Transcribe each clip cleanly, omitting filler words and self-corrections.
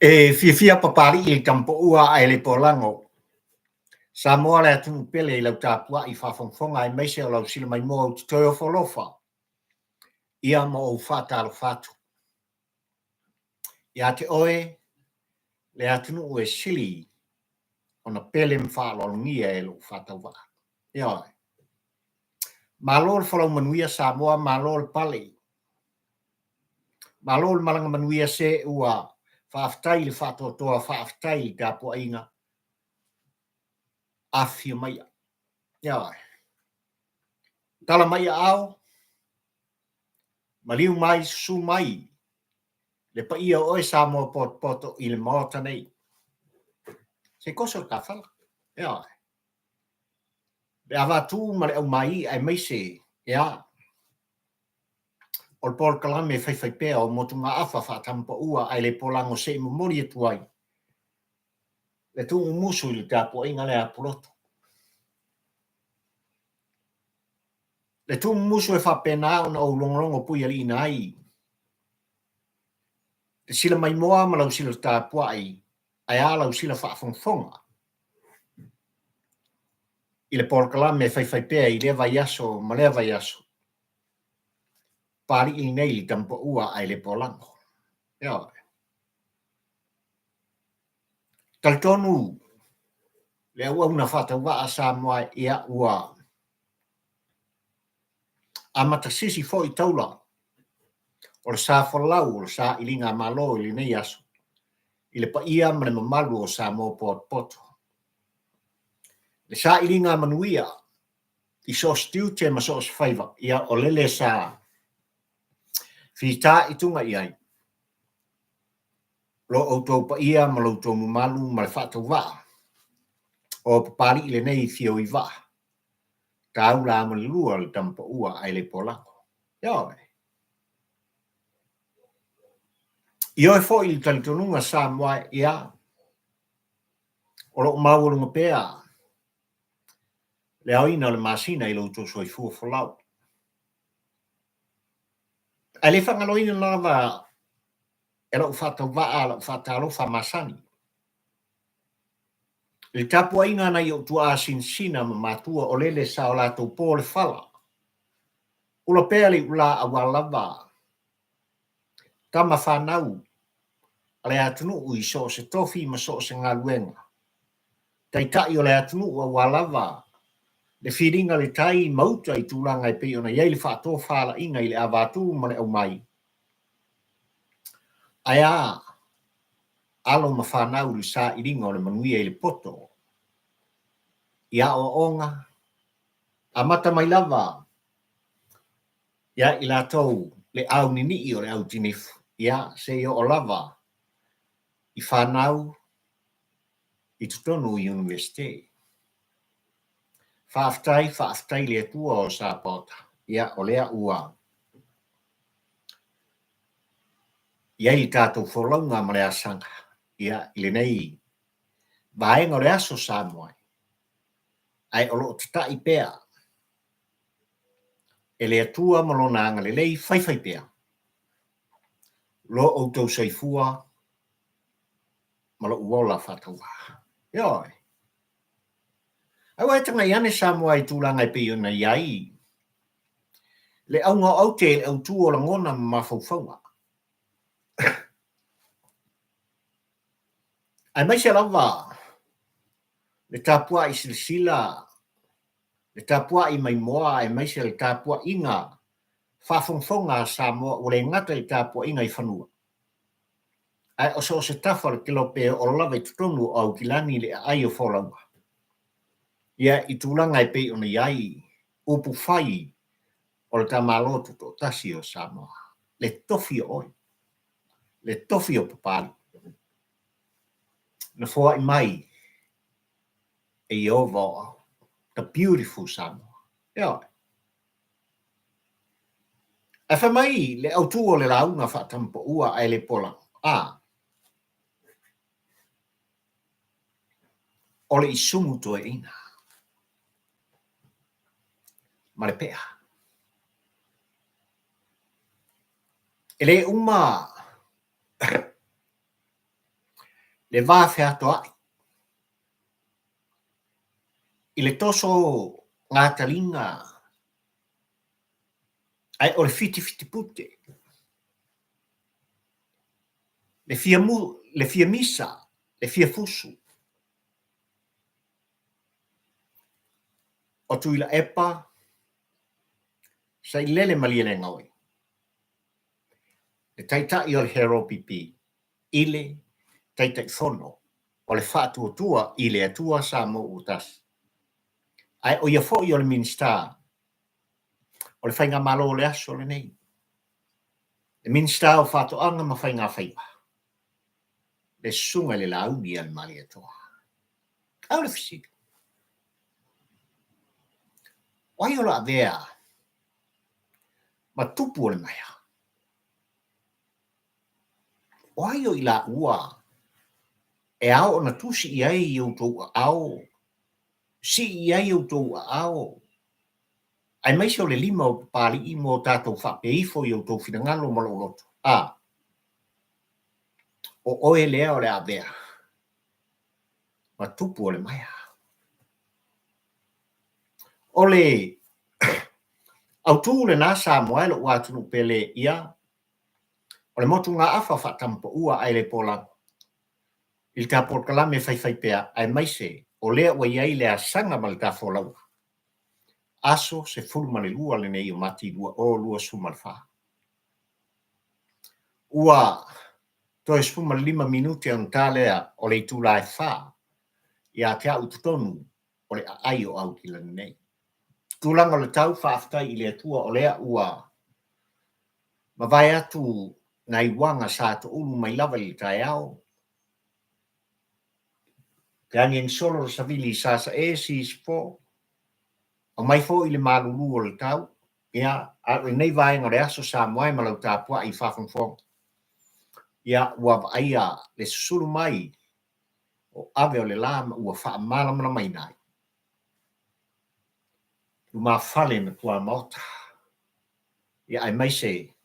E fiafia Papalii i le tamapaua ae le polago. Samoa le atunuu pele i lau tapuai faafogafoga aemaise o lau silamaimoa ou te toe ofo alofa ia ma ou faatalofa atu. Ia te oe le atunuu e sili ona pele ma faaaloalogia e lou faatauvaa. Ioe. Malo le folau manuia Samoa, malo le pale. Malo le malaga manuia se ua faafetai i le faatoatoa, faafetai i le tapuaiga. Afifio maia. Ioe. Tala mai aao, maliu mai, susu mai le paia o oe Samoa potopoto i le Maota nei. Se toso le tafala. Ioe. Le avatu ma le aumai aemaise, ia, o le polokalame faifaipea o motugaafa faatamapaua ae le polago se i momoli atu ai le tuumumusu i le tapuaiga lea a Pulotu. Le tuumumusu e faapena ona ou logologo puialiiina ai le sila maimoa ma lau sila tapuai ae a lau sila faafogafoga i le polokalame faifaipea i lea vaiaso ma lea vaiaso. Papalii lenei i le tamapaua ae le polago. Ioe. Talitonu le auauna faatauvaa a Samoa ia ua amata sisi foi taula o le sa folau o le sailiga a Malo i lenei aso i le paia ma le mamalu o Samoa potopoto. Le sailiga manuia i so o se tiute ma so o se faiva, ia o lele sa fitaituga i ai lo outou paia ma lo outou mamalu ma le faatauvaa o Papalii lenei fio i vaa, taula ma le lua le tamapaua ae le polago. Ioe. Ioe foi i le talitonuga Samoa, ia, o lo o maualuga pea le aoina o le masina i lo outou soifua folau. Ae le faagaloina lava e lau faatauvaa lau faatalofa masani i le tapuaiga a nai ou tuaa sinasina ma matua o lele sa o latou po le fala, ula pea le iulā aua lava tama fanau a le atunuu i so o se tofi ma so o se galuega, taitai o le atunuu aua lava le filiga le tai ma uta i tulaga e pei ona i ai le faatofalaiga i le avatu ma le aumai. Ae a alo ma fanau i le sailiga o le manuia i le poto, i aoaoga, amata mai lava ia i latou le au ninii o le au tinifu, ia seia oo lava i fanau i totonu o Iunivesite. Faafetai, faafetai i le Atua o Sapaota, ia o lea ua i ai le tatou folauga ma le asaga, ia i lenei vaega o le aso Samoa, ae o lo o tatai pea e le Atua ma Lona agalelei faifaipea lo outou soifua ma lou ola faatauvaa. Ioe. Aua e tagai ane Samoa i tulaga e pei ona i ai le auga o aute i le autu o lagona ma mafaufauga. Aemaise lava le tapuai silasila le tapuai maimoa aemaise le tapuaiga faafogafoga a Samoa ua le gata i le tapuaiga i fanua, ae o so o se tafa o le kelope e oo lava i totonu o Aukilani le aai o folauga, ia i tulaga e pei ona i ai upu fai o le tamalo tutoatasi o Samoa, le tofi o oe, le tofi o Papalii, na foai mai e Ieova o au. The beautiful Samoa. Ioe. Ae fai mai le autu o le lauga faatamapaua ae le pola, a. O le isumu toeaina ma le pea. E le uma Le va featoai i le toso gataliga ae o le fitifitipute, le fia mu, le fia misa, le fia fusu. O Tuilaepa, Sailele Malielegaoi, le Taitai o le HRPP i le Taitaifono o le Faatuatua i le Atua Samoa ua Tasi, ae o ia foi o le Minisita o le Faigamalo o le aso lenei, le Minisita o Faatoaga ma Faigafaiva, le Susuga i le Laauli a le Malietoa. A o le fesili, o ai o lo avea ma tupu o le maea? O ai o i laua e ao ona tusi i ai i outou aao, sii i ai outou aao, aemaise o le lima o Papalii mo tatou faapea ifo i outou finagalo ma lou loto, a, o oe lea o le a avea ma tupu o le maea. O le autu lena Samoa e lou atunuu pele ia, o le motugaafa faatamapaua ae le polago i le ta polokalame faifaipea aemaise o lea ua i ai le asaga ma le tafolauga. Aso 12 lenei o Mati 2024. Ua toe 15 minute ona ta lea o le itula e fa ia te au i totonu o le aai o Aukilani nei. Tulaga o le tau, faafetai i le Atua o lea ua mavae atu nai uaga sa toulu mai lava i le taeao. Te agiagi solo le savili i Sasae, Sisifo, aumai foi le malulu o le tau, ia, a o lenei vaega o le aso Samoa e ma lau tapuai i faafogafoga, ia, ua vaaia le susulu mai o ave o le la ma ua faamalamalamaina ai lumafale ma tuamaota, ia aemaise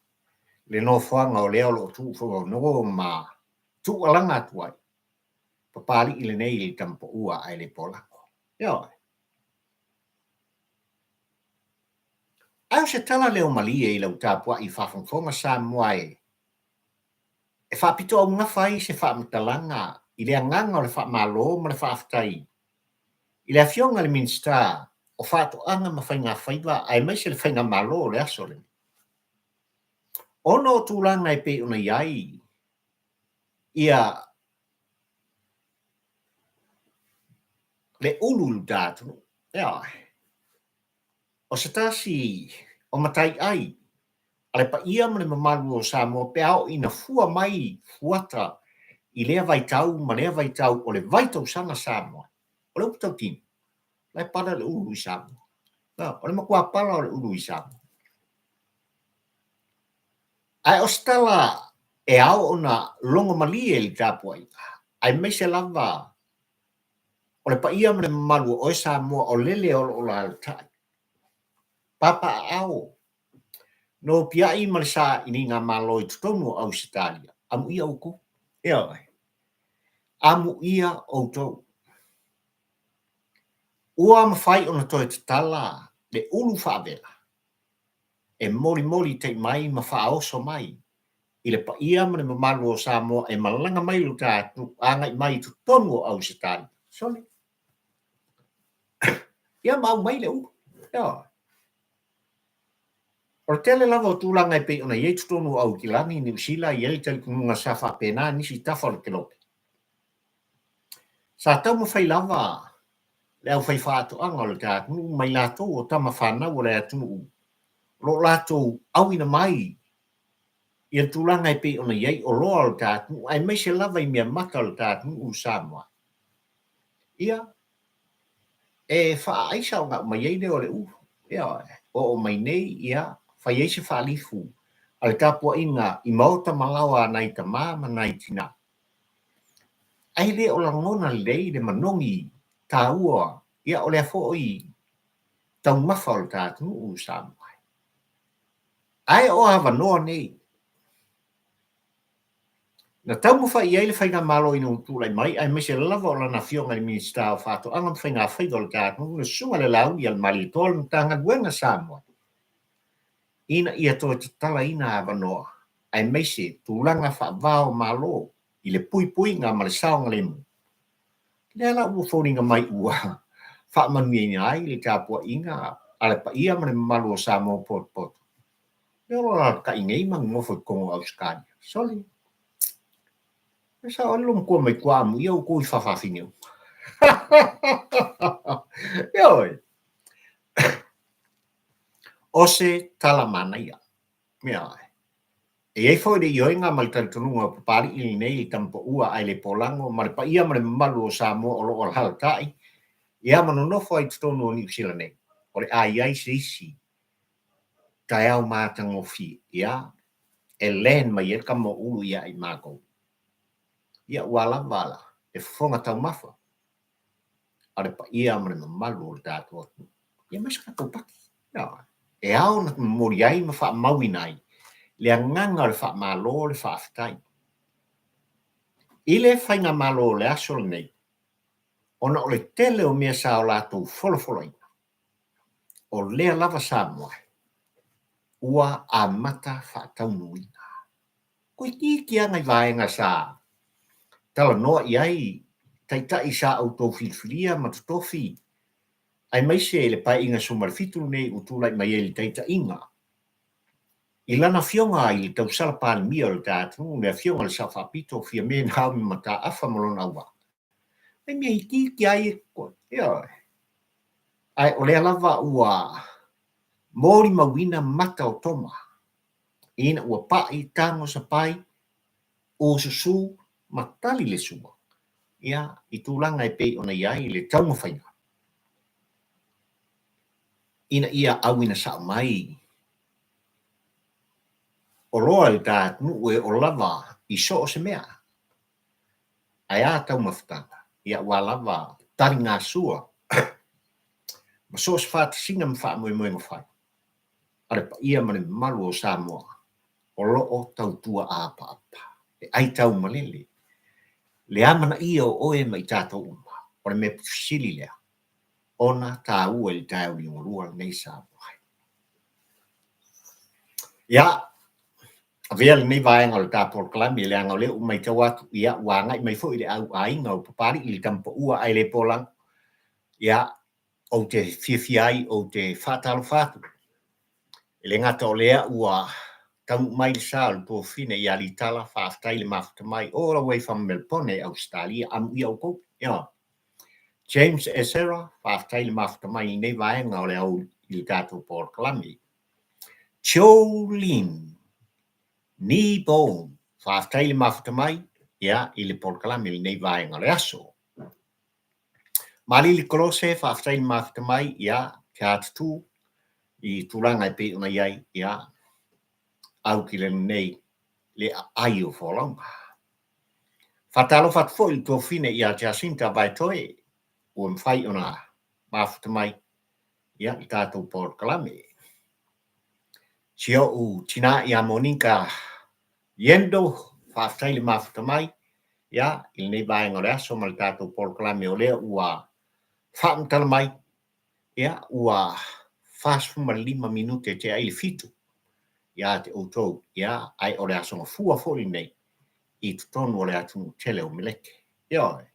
le nofoaga o lea o lo o tuufono ma tuualaga atu ai Papalii lenei i le tamapaua ae le polago. Ioe. Ae o se tala leo malie i lau tapuai faafogafoga Samoa e, e faapitoaugafa ai se faamatalaga i le agaga o le faamalo ma le faafetai i le Afioga i le Minisita o Faatoaga ma Faigafaiva aemaise le Faigamalo o le aso lenei. Ona o tulaga e pei ona i ai ia le ulu i uta atunuu. Ioe. O se tasi o mataiai a le paia ma le mamalu o Samoa pe a oo ina fua mai fuata i lea vaitau ma lea vaitau o le vaitausaga Samoa. O le upu tautino, la e pala le ulu i Samoa. O le matua pala o le ulu i Samoa. Ae o se tala e ao ona logomalie i le tapuaiga, aemaise lava o le paia ma le mamalu o oe Samoa o lele o lo o alalatai. Papaaao, nopiai ma le sailigamalo i totonu o Ausetalia, amuia outou. Ioe. Amuia outou. Ua mafai ona toe tatala le ulu faavela e molimoli tai mai ma faaoso mai i le paia ma le mamalu o Samoa e malaga mai lo ta atunuu agai mai i totonu o Ausetalia. Sole. Ia ma aumai le ulu. Ioe. O le tele lava o tulaga e pei ona i ai totonu o Aukilani, Niu Sila, i ai le talitonuga sa faapena nisi tafa o le kelope. Sa taumafai lava le aufaifaatoaga o le ta atunuu ma i latou o tama fanau o le atunuu o lo o latou auina mai ia le tulaga e pei ona i ai oloa o le ta atunuu aemaise lava i meamata o le ta atunuu Samoa. Ia, e faaaisa ona aumai ai lea o le ulu. Ioe, oo mai nei, ia, fai ai se faalifu a le tapuaiga i maota ma laoa a nai tama ma nai tina. Ae le o lagona lelei le manogi taua, ia, o lea foi taumafa o le ta atunuu Samoa. Ae o avanoa nei. Na taumafai i ai le Faigamalo ina ua tulai mai, aemaise lava o lana Afioga i le Minisita o Faatoaga ma Faigafaiva o le tatou le Susuga i le Laaulialemalietoa o le Matagaluega Samoa, ina ia toe tatalaina avanoa aemaise tulaga faava o Malo i le puipuiga ma le saogalemu. Lea la ua foliga mai ua faamanuiaina ai le tapuaiga a le paia ma le mamalu o Samoa potopoto, lea o lo o alaalatai nei ma nonofo i totonu o Ausetalia. Sole! E sao ai le loomatua mai tua amuia outou i faafafine uma. Ioe! O se tala manaia. Ioe. E i ai foi le ioega ma le talitonuga o Papalii lenei i le tamapaua ae le polago ma le paia ma le mamalu o Samoa o lo o alaalatai ia ma nonofo ai i totonu o Niu Sila nei, o le a i ai se isi taeao matagofie, ia, e land mai ai le tama o Ulu ia i matou. Ia ua lava la le fofoga taumafa a le paia ma le mamalu o le tatou atunuu. Ia aemaise tatou pati. E ao ona momoli ai ma faamauina ai le agaga o le faamalo le faafetai i le faigamalo o le aso lenei ona o le tele o mea sa o latou folafolaina, o lea lava Samoa ua amata faataunuuina. Toeitiiti lava nai vaega sa talanoa i ai taitai sa outou filifilia ma totofi aemaise le Paeaiga 17 lenei ua tulai mai ai i le taitaiga i lana Afioga i le Tausala Palemia o le ta atunuu, le Afioga i le Sao Faapito Fiame Naomi Mataafa ma lona auvaa. Nai mea itiiti lava ia e totoe. Ioe. Ae o lea lava ua molimauina mata o Toma ina ua pai, tago, sapai, ususu ma tali le sua, ia, i tulaga e pei ona i ai le taumafaiga ina ia auina sao mai oloa i le ta atunuu e oo lava i so o se mea. Ae a taumafataga? Ia ua lava taligasua ma so o se faatasiga ma faamoemoega fai a le paia ma le mamalu o Samoa o lo o tautua apaapa, le aitaumalele, le amanaia o oe ma i tatou uma, o le mea sili lea ona taua i le taeao liugalua lenei Samoa. Ia, avea lenei vaega o le ta polokalame leaga o lea ua matau atu, ia, ua agai mai foi le au aiga o Papalii i le tamapaua ae le polago. Ia, ou te fiafia ai, ou te faatalofa atu. E le gata o lea ua taunuu mai le sa o le tuafafine ia Litala, faafetai le mafuta mai all the way from Melbourne, Ausetalia, amuia outou. Ioe. James Esera, faafetai le mafuta mai i lenei vaega o le aoauli i le tatou polokalame. Jolene Kneebone, faafetai le mafuta mai ia i le polokalame i lenei vaega o le aso. Malili Kolose, faafetai le mafuta mai, ia, te atutu i tulaga e pei ona i ai, ia, au ki lenei le aai o folauga. Faatalofa atu foi i le tuafafine ia Jacinta Vaetoe, ua mafai ona mafuta mai, ia, i tatou polokalame. Si o'u tinā ia Monika Yendo, faafetai le mafuta mai, ia, i lenei vaega o le aso ma le tatou polokalame o lea ua faamatala mai, ia, ua 45 minute tea i le 7 ia te outou, ia, ae o le aso gafua foi lenei i totonu o le atunuu tele o Meleke. Ioe.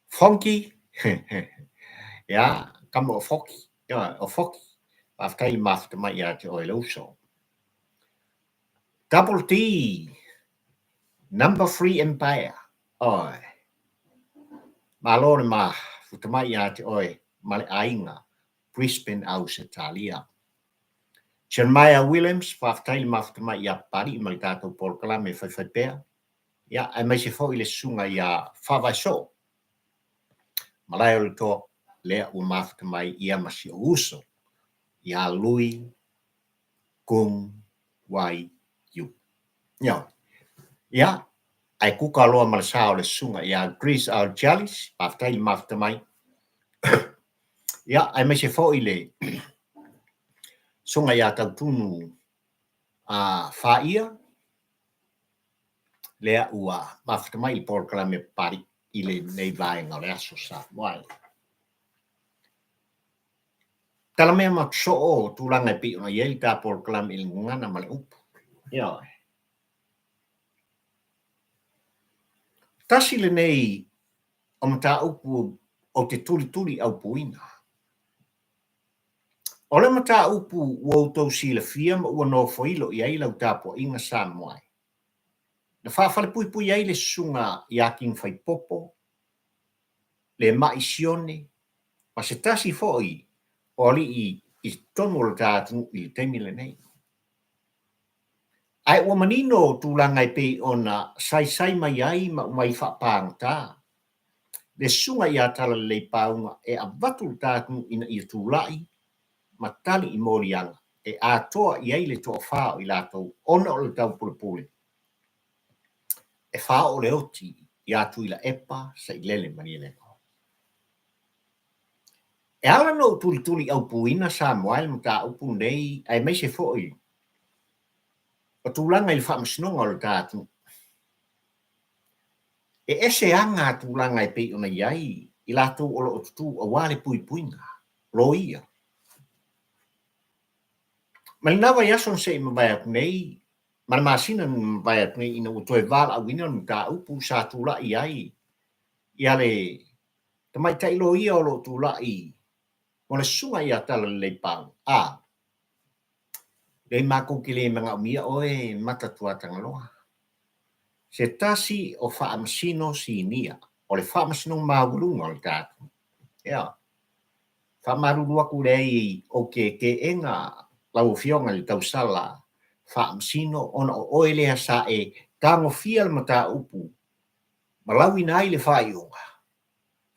Fonki, ia, kama o Foki, ioe, o Foki, faafetai le mafuta mai ia te oe le uso. Double D, Number 3 Empire, oi. Malo le mafuta mai ia te oe ma le aiga Brisbane, Ausetalia. Jeremiah Williams, faafetai le mafuta mai ia Papalii ma le tatou polokalame e faifaipea. Ia, aemaise foi le susuga ia Faavaesoo, malae o le toa, lea ua mafuta mai ia ma si ou uso ia Lui Kung Wai Yu. Ioe. Ia, ae kuka loa ma le sa o le susuga ia Greece Al Jalis, faafetai le mafuta mai. Ia, aemaise foi le susuga ia Tautunu a Faia. Lea ua mafuta mai le polokalame Papalii i lenei vaega o le aso Samoa e. Talamea ma soo tulaga e pei ona i ai le ta polokalame i le gagana ma le upu. Ioe. Tasi lenei o mataupu ou te tulituli aupuina. O le mataupu ua outou silafia ma ua nofoilo i ai lau tapuaiga Samoa e. Na faafalepuipui ai le susuga ia King Faipopo, le Ma'i Sione ma se tasi foi o alii i totonu o le ta atunuu i le taimi lenei. Ae ua manino tulaga e pei ona saisai mai ai ma aumai faapagata le susuga ia Talalelei Pauga e avatu le ta atunuu ina ia tulai ma tali i moliaga e atoa i ai le toafa o i latou ona o le taupulepule e faaoo le oti iā Tuilaepa Sailele Malielegaoi. E ala ona ou tulituli aupuina Samoa i le mataupu lenei aemaise foi o tulaga i le faamasinoga o le ta atunuu. E ese aga a tulaga e pei ona i ai i latou o lo o tutū aua le puipuiga, loia. Ma lena vaiaso na se i mavae atu nei, ma le masina na mavae atu nei ina ua toe valaauina le mataupu sa tulai ai ia le tamaitai loia o lo o tulai mo le susuga ia Talalelei Pau, a leai matou te le manaomia oe Mata Tuatagaloa. Se tasi o faamasino sinia o le faamasinoga maualuga o le ta atunuu. Ea, faamalulu atu leai ou te teena lau Afioga i le tausala faamasino ona o oe lea sa e tagofia le mataupu ma lauina ai le faaiuga,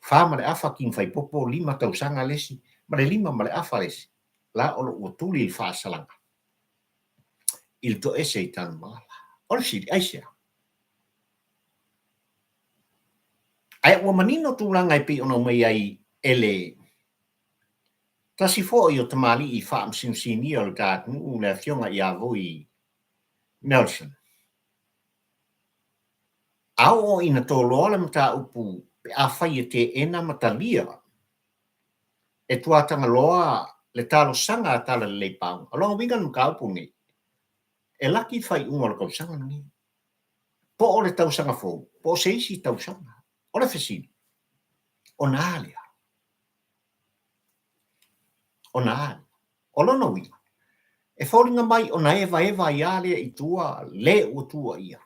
fa ma le afa King Faipopo, lima tausaga le isi, ma le lima ma le afa le isi, la o lo ua tuli le faasalaga i le toese i Tanumalala. O le fesili, aisea? Ae ua manino tulaga e pei ona aumai ai e le tasi foi o tamalii faamasinosia o le ta atunuu, le Afioga ia Vui Nelson. A oo ina toloa le mataupu pe afai e teena ma talia e Tuatagaloa le talosaga a Talalelei Pauga, o lona uiga o le mataupu lenei, e laki le faaiuga o le tausaga lenei, po o le tausaga fou, po o se isi tausaga. O le fesili, ona a lea? Ona a lea? O lona uiga, e foliga mai ona evaeva ai lava lea i tua le ua tuuaia,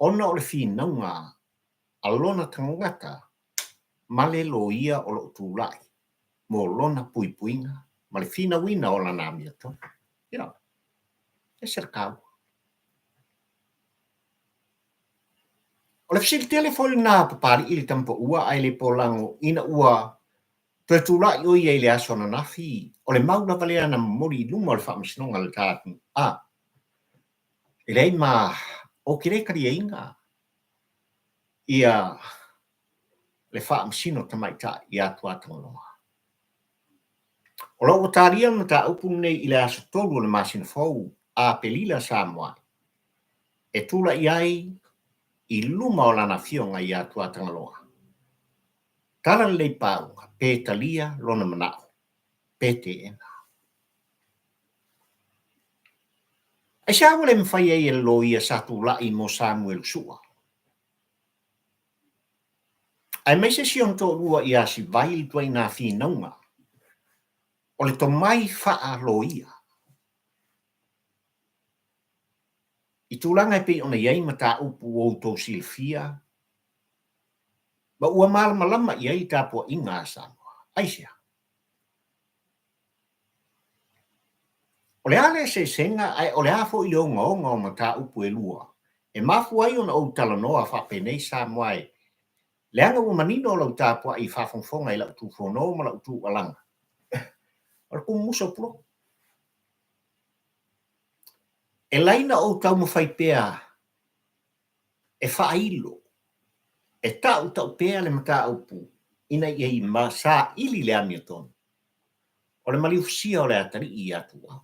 ona o le finauga a lona tagata ma le loia o lo o tulai mo lona puipuiga ma le finauina o lana amiotonu. Ia, ese le taua. O le fesili tele foi lena a Papalii le tama paua ae le polago ina ua toe tulai ʻo ia i le aso ananafi, o le mau lava lea na momoli i luma o le faamasinoga a le ta atunuu. A, e leai ma ou te le taliaina ia le faamasino tamaitai ia Tuatagaloa. O lo o ua talia le mataupu lenei i le aso 3 o le masina fou, Aperila Samoa, e tulai ai i luma o lana afioga ia Tuatagaloa. Talalelei Pauga pe talia lona manao pe teena. Aisea ua le mafai ai e le loia sa tulai mo Samuelu Sua aemaise si ona toalua ia Sivai le ituaiga finauga o le tomai faa-loia i tulaga e pei ona i ai mataupu ua outou silafia ma ua malamalama i ai le tapuaiga a Samoa? Aisea? O le a le eseesega ae o le a foi le ogaoga o mataupu e lua e mafua ai ona ou talanoa faapenei Samoa e leaga ua manino lau tapuai faafogafoga i lau tufono ma lau tuualaga o le kumumusa o Pulotu. E laina ou taumafai pea e faailo, e tautau pea le mataupu ina ia i saili le amiotonu o le maliufusia o le atalii ia Tuuau.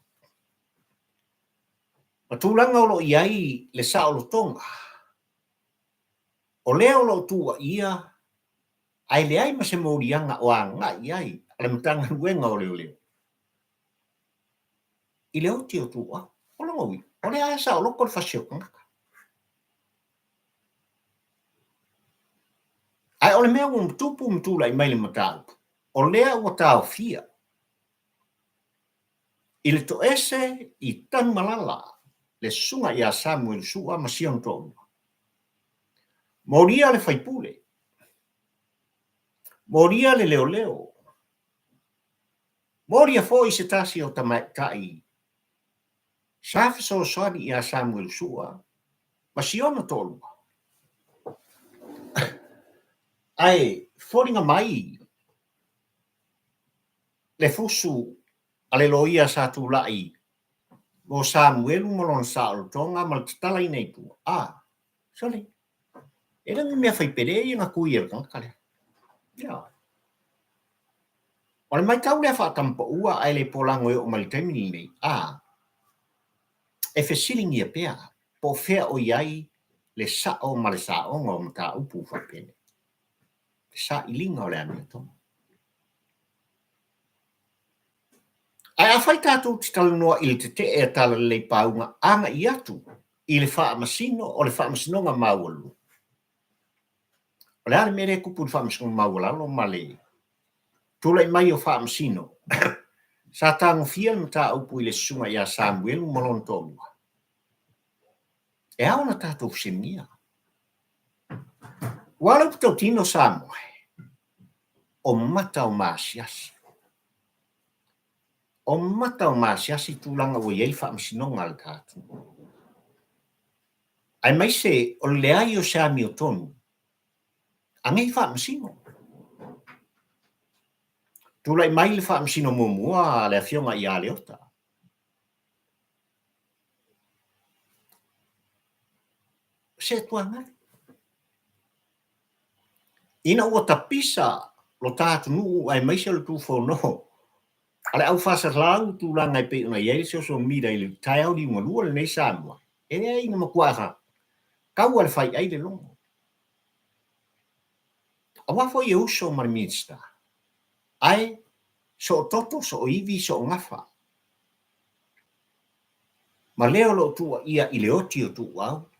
Ma tulaga o lo o i ai le saolotoga. O lea o lo o tuuaia ae leai ma se moliaga o agai i ai a le Matagaluega o Leoleo i le oti o Tuuau. O lona uiga, o lea lava e saoloto le fasi o tagata. Ae o le mea ua tupu ma tulai mai le mataupu, o lea ua taofia i le toese i Tanumalala le susuga ia Samuelu Sua ma si ona toalua. Molia le faipule, molia le leoleo, molia foi se tasi o tamaitai sa fesoasoani ia Samuelu Sua ma si ona toalua. Ae foliga mai le fusu a le loia sa tulai mo Samuelu ma lona saolotoga ma le tatalaina i tua, a, sole, e le o ni mea faipele ia na tui e le tagata lea. Ioe. O le matau lea faatamapaua ae le polago e oo mai le taimi lenei, a, e fesiligia pea po o fea o i ai le sao ma le saoga o mataupu faapenei. Le sailiga o le amiotonu. Ae afai tatou te talanoa i le tetee a Talalelei Pauga agai atu i le faamasino o le Faamasinoga Maualuluga, o le a le mea lea e tupu i le Faamasinoga Maualalo ma le tulai mai o faamasino sa tagofia le mataupu i le susuga ia Samuelu ma lona toalua? E ao ona tatou fesiligia. Ua le upu tautino Samoa, o mata o maasiasi. O mata o maasiasi tulaga ua i ai le faamasinoga a le ta atunuu. Aemaise o le leai o se amiotonu a nei faamasino. Tulai mai le faamasino muamua a le Afioga ia Leota. Se tuanai. Ina ua tapisa lo ta atunuu aemaise o le tufono a le au faasalau tulaga e pei ona i ai le social media i le taeao liugalua lenei Samoa, e leai na matua tau a le faiai le logo. Aua foi e uso ma le Minista, ae soototo, sooivi, soogafa. Ma lea o lo o tuuaia i le oti o Tuuau,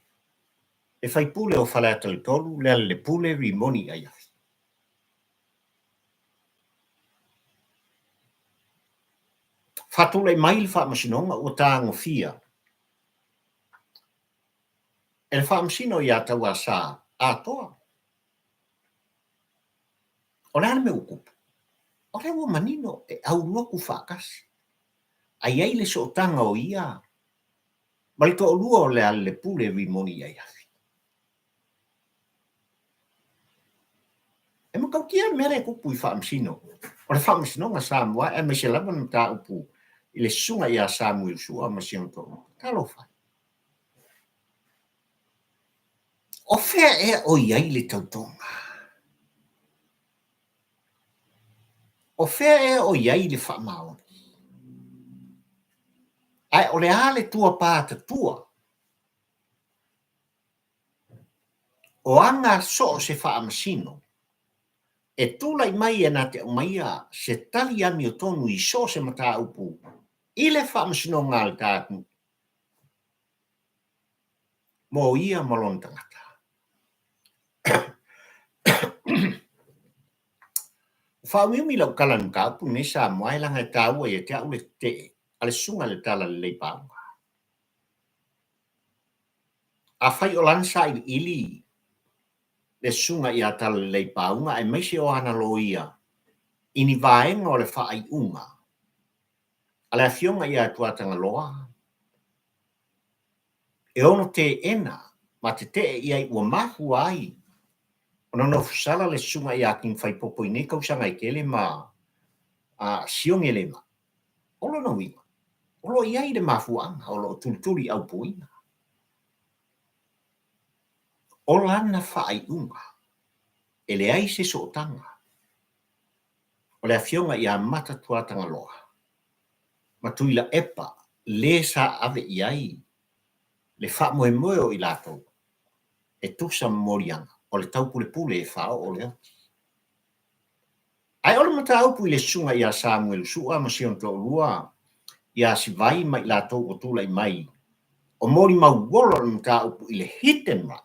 le faipule o Faleata 3, Lealailepule Rimoni Aiafi. Faatulai mai le faamasinoga ua tagofia e le faamasino ia Tauasa atoa. O le a le mea ua tupu? O lea ua manino e aulotu faatasi. A i ai le sootaga o ia ma le toalua o Lealailepule Rimoni Aiafi. E matautia le mea lea e tupu i faamasino o le Faamasinoga Samoa aemaise lava le mataupu i le susuga ia Samuel Sua ma si ona toalua. Talofa e! O fea ea o i ai le tautoga? O fea ea o i ai le faamaoni? Ae o le a le tua patatua o aga so o se faamasino e tulai mai e na te aumaia se tali amiotonu i so o se mataupu i le faamasinoga a le ta atunuu mo ia ma lona tagata. Ua faaumiumi lau tala i le mataupu lenei Samoa e leaga e taua ia te au le tetee a le susuga i le Talalelei Pauga. Afai o lana sailiili le susuga ia Talalelei Pauga aemaise o ana loia i ni vaega o le faaiuga a le Afioga ia Tuatagaloa, e ono teena ma tetee i ai ua mafua ai ona nofosala le susuga ia King Faipopo i nei tausaga e tele ma sioge lema. O lona uiga, o lo o i ai le mafuaaga o lo o tulituli aupuina. O lana faaiuga, e leai se sootaga o le Afioga ia Mata Tuatagaloa ma Tuilaepa le sa ave i ai le faamoemoe o i latou e tusa ma moliaga. O le taupulepule e faaoo le oti. Ae o le mataupu i le susuga ia Samuelu Sua ma si ona toalua ia Sivai ma i latou ua tulai mai, o molimau ola o le mataupu i le hit and run,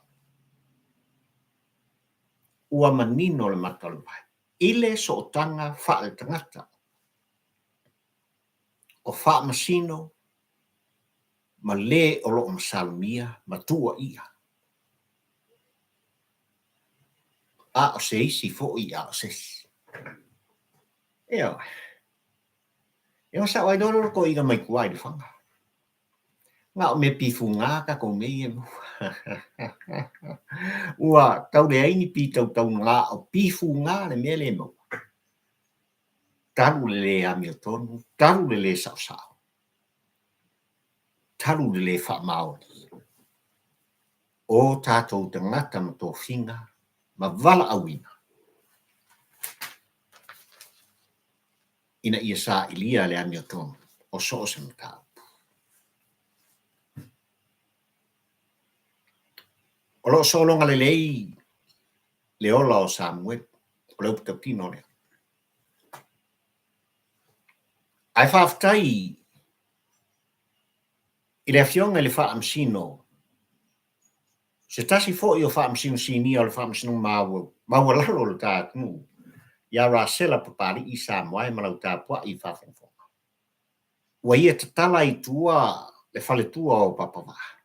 ua manino le mata o le vai i le sootaga faaletagata o faamasino ma le o lo o masalomia ma tuuaia. A o se isi foi a o se isi. Ioe. E masao ai loa le toeaina mai tua i Lefaga. Na o mea pifuga tatou mea ia e maua. Ua tau leai ni pitautauga o pifuga le mea lea e maua. Talu le le amiotonu, talu le le saosao, talu le le faamaoni o tatou tagata ma tofiga ma valaauina ina ia sailia le amiotonu o so o se mataupu. O lo o sologa lelei le ola o Samuelu, o le upu tautino lea. Ae faafetai i le Afioga i le Faamasino, se tasi foi o Faamasino Sinia o le Faamasinoga Maualalo o le ta atunuu, ia Rasela Papalii Samoa ma lau tapuai faafogafoga. Ua ia tatala i tua le faletua o Papavaa.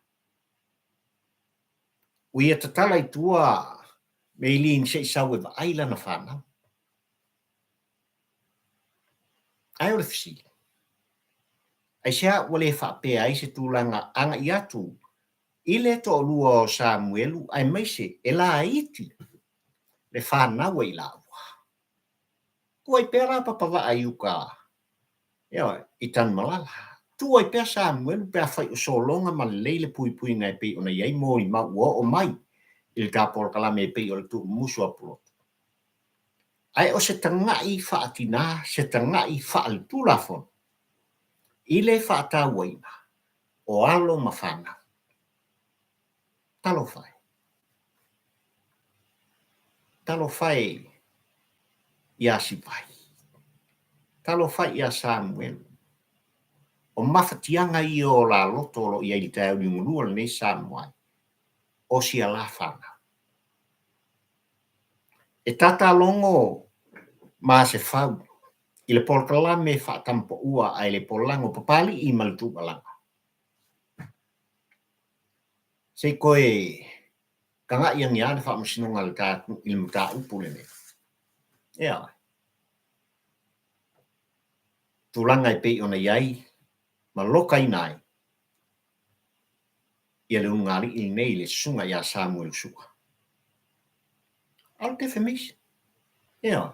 Ua ia tatala i tua Meiling se i sau e vaai lana fanau. Ae o le fesili, aisea ua le faapea ai se tulaga agai atu i le toalua o Samuelu aemaise e laiti le fanau a i laua? Tuu ai pea la Papavaa i uka, ioe, i Tanumalala. Tuu ai pea Samuelu pe afai o sologa ma lelei le puipuiga e pei ona i ai molimau ua oo mai i le ta polokalame e pei o le tuumumusu a Pulotu. Ae o se taga'i faatinā, se taga'i faaletulafono i le faatauaina o alo ma fanau. Talofa e! Talofa e iā Sivai! Talofa e iā Samuelu! O mafatiaga ia o laloto o lo o i ai i le taeao liugalua lenei Samoa e, o sia la fanau. E tatalogo ma se fau i le polokalame faatamapaua ae le polago Papalii ma le Tuuvalaga. Se i toe taga'i ane lava le faamasinoga a le ta atunuu i le mataupu lenei. Ioe. Tulaga e pei ona i ai ma lokaina ai ia le ulugalii lenei le susuga ia Samuelu Sua. A o le defamation. Ioe.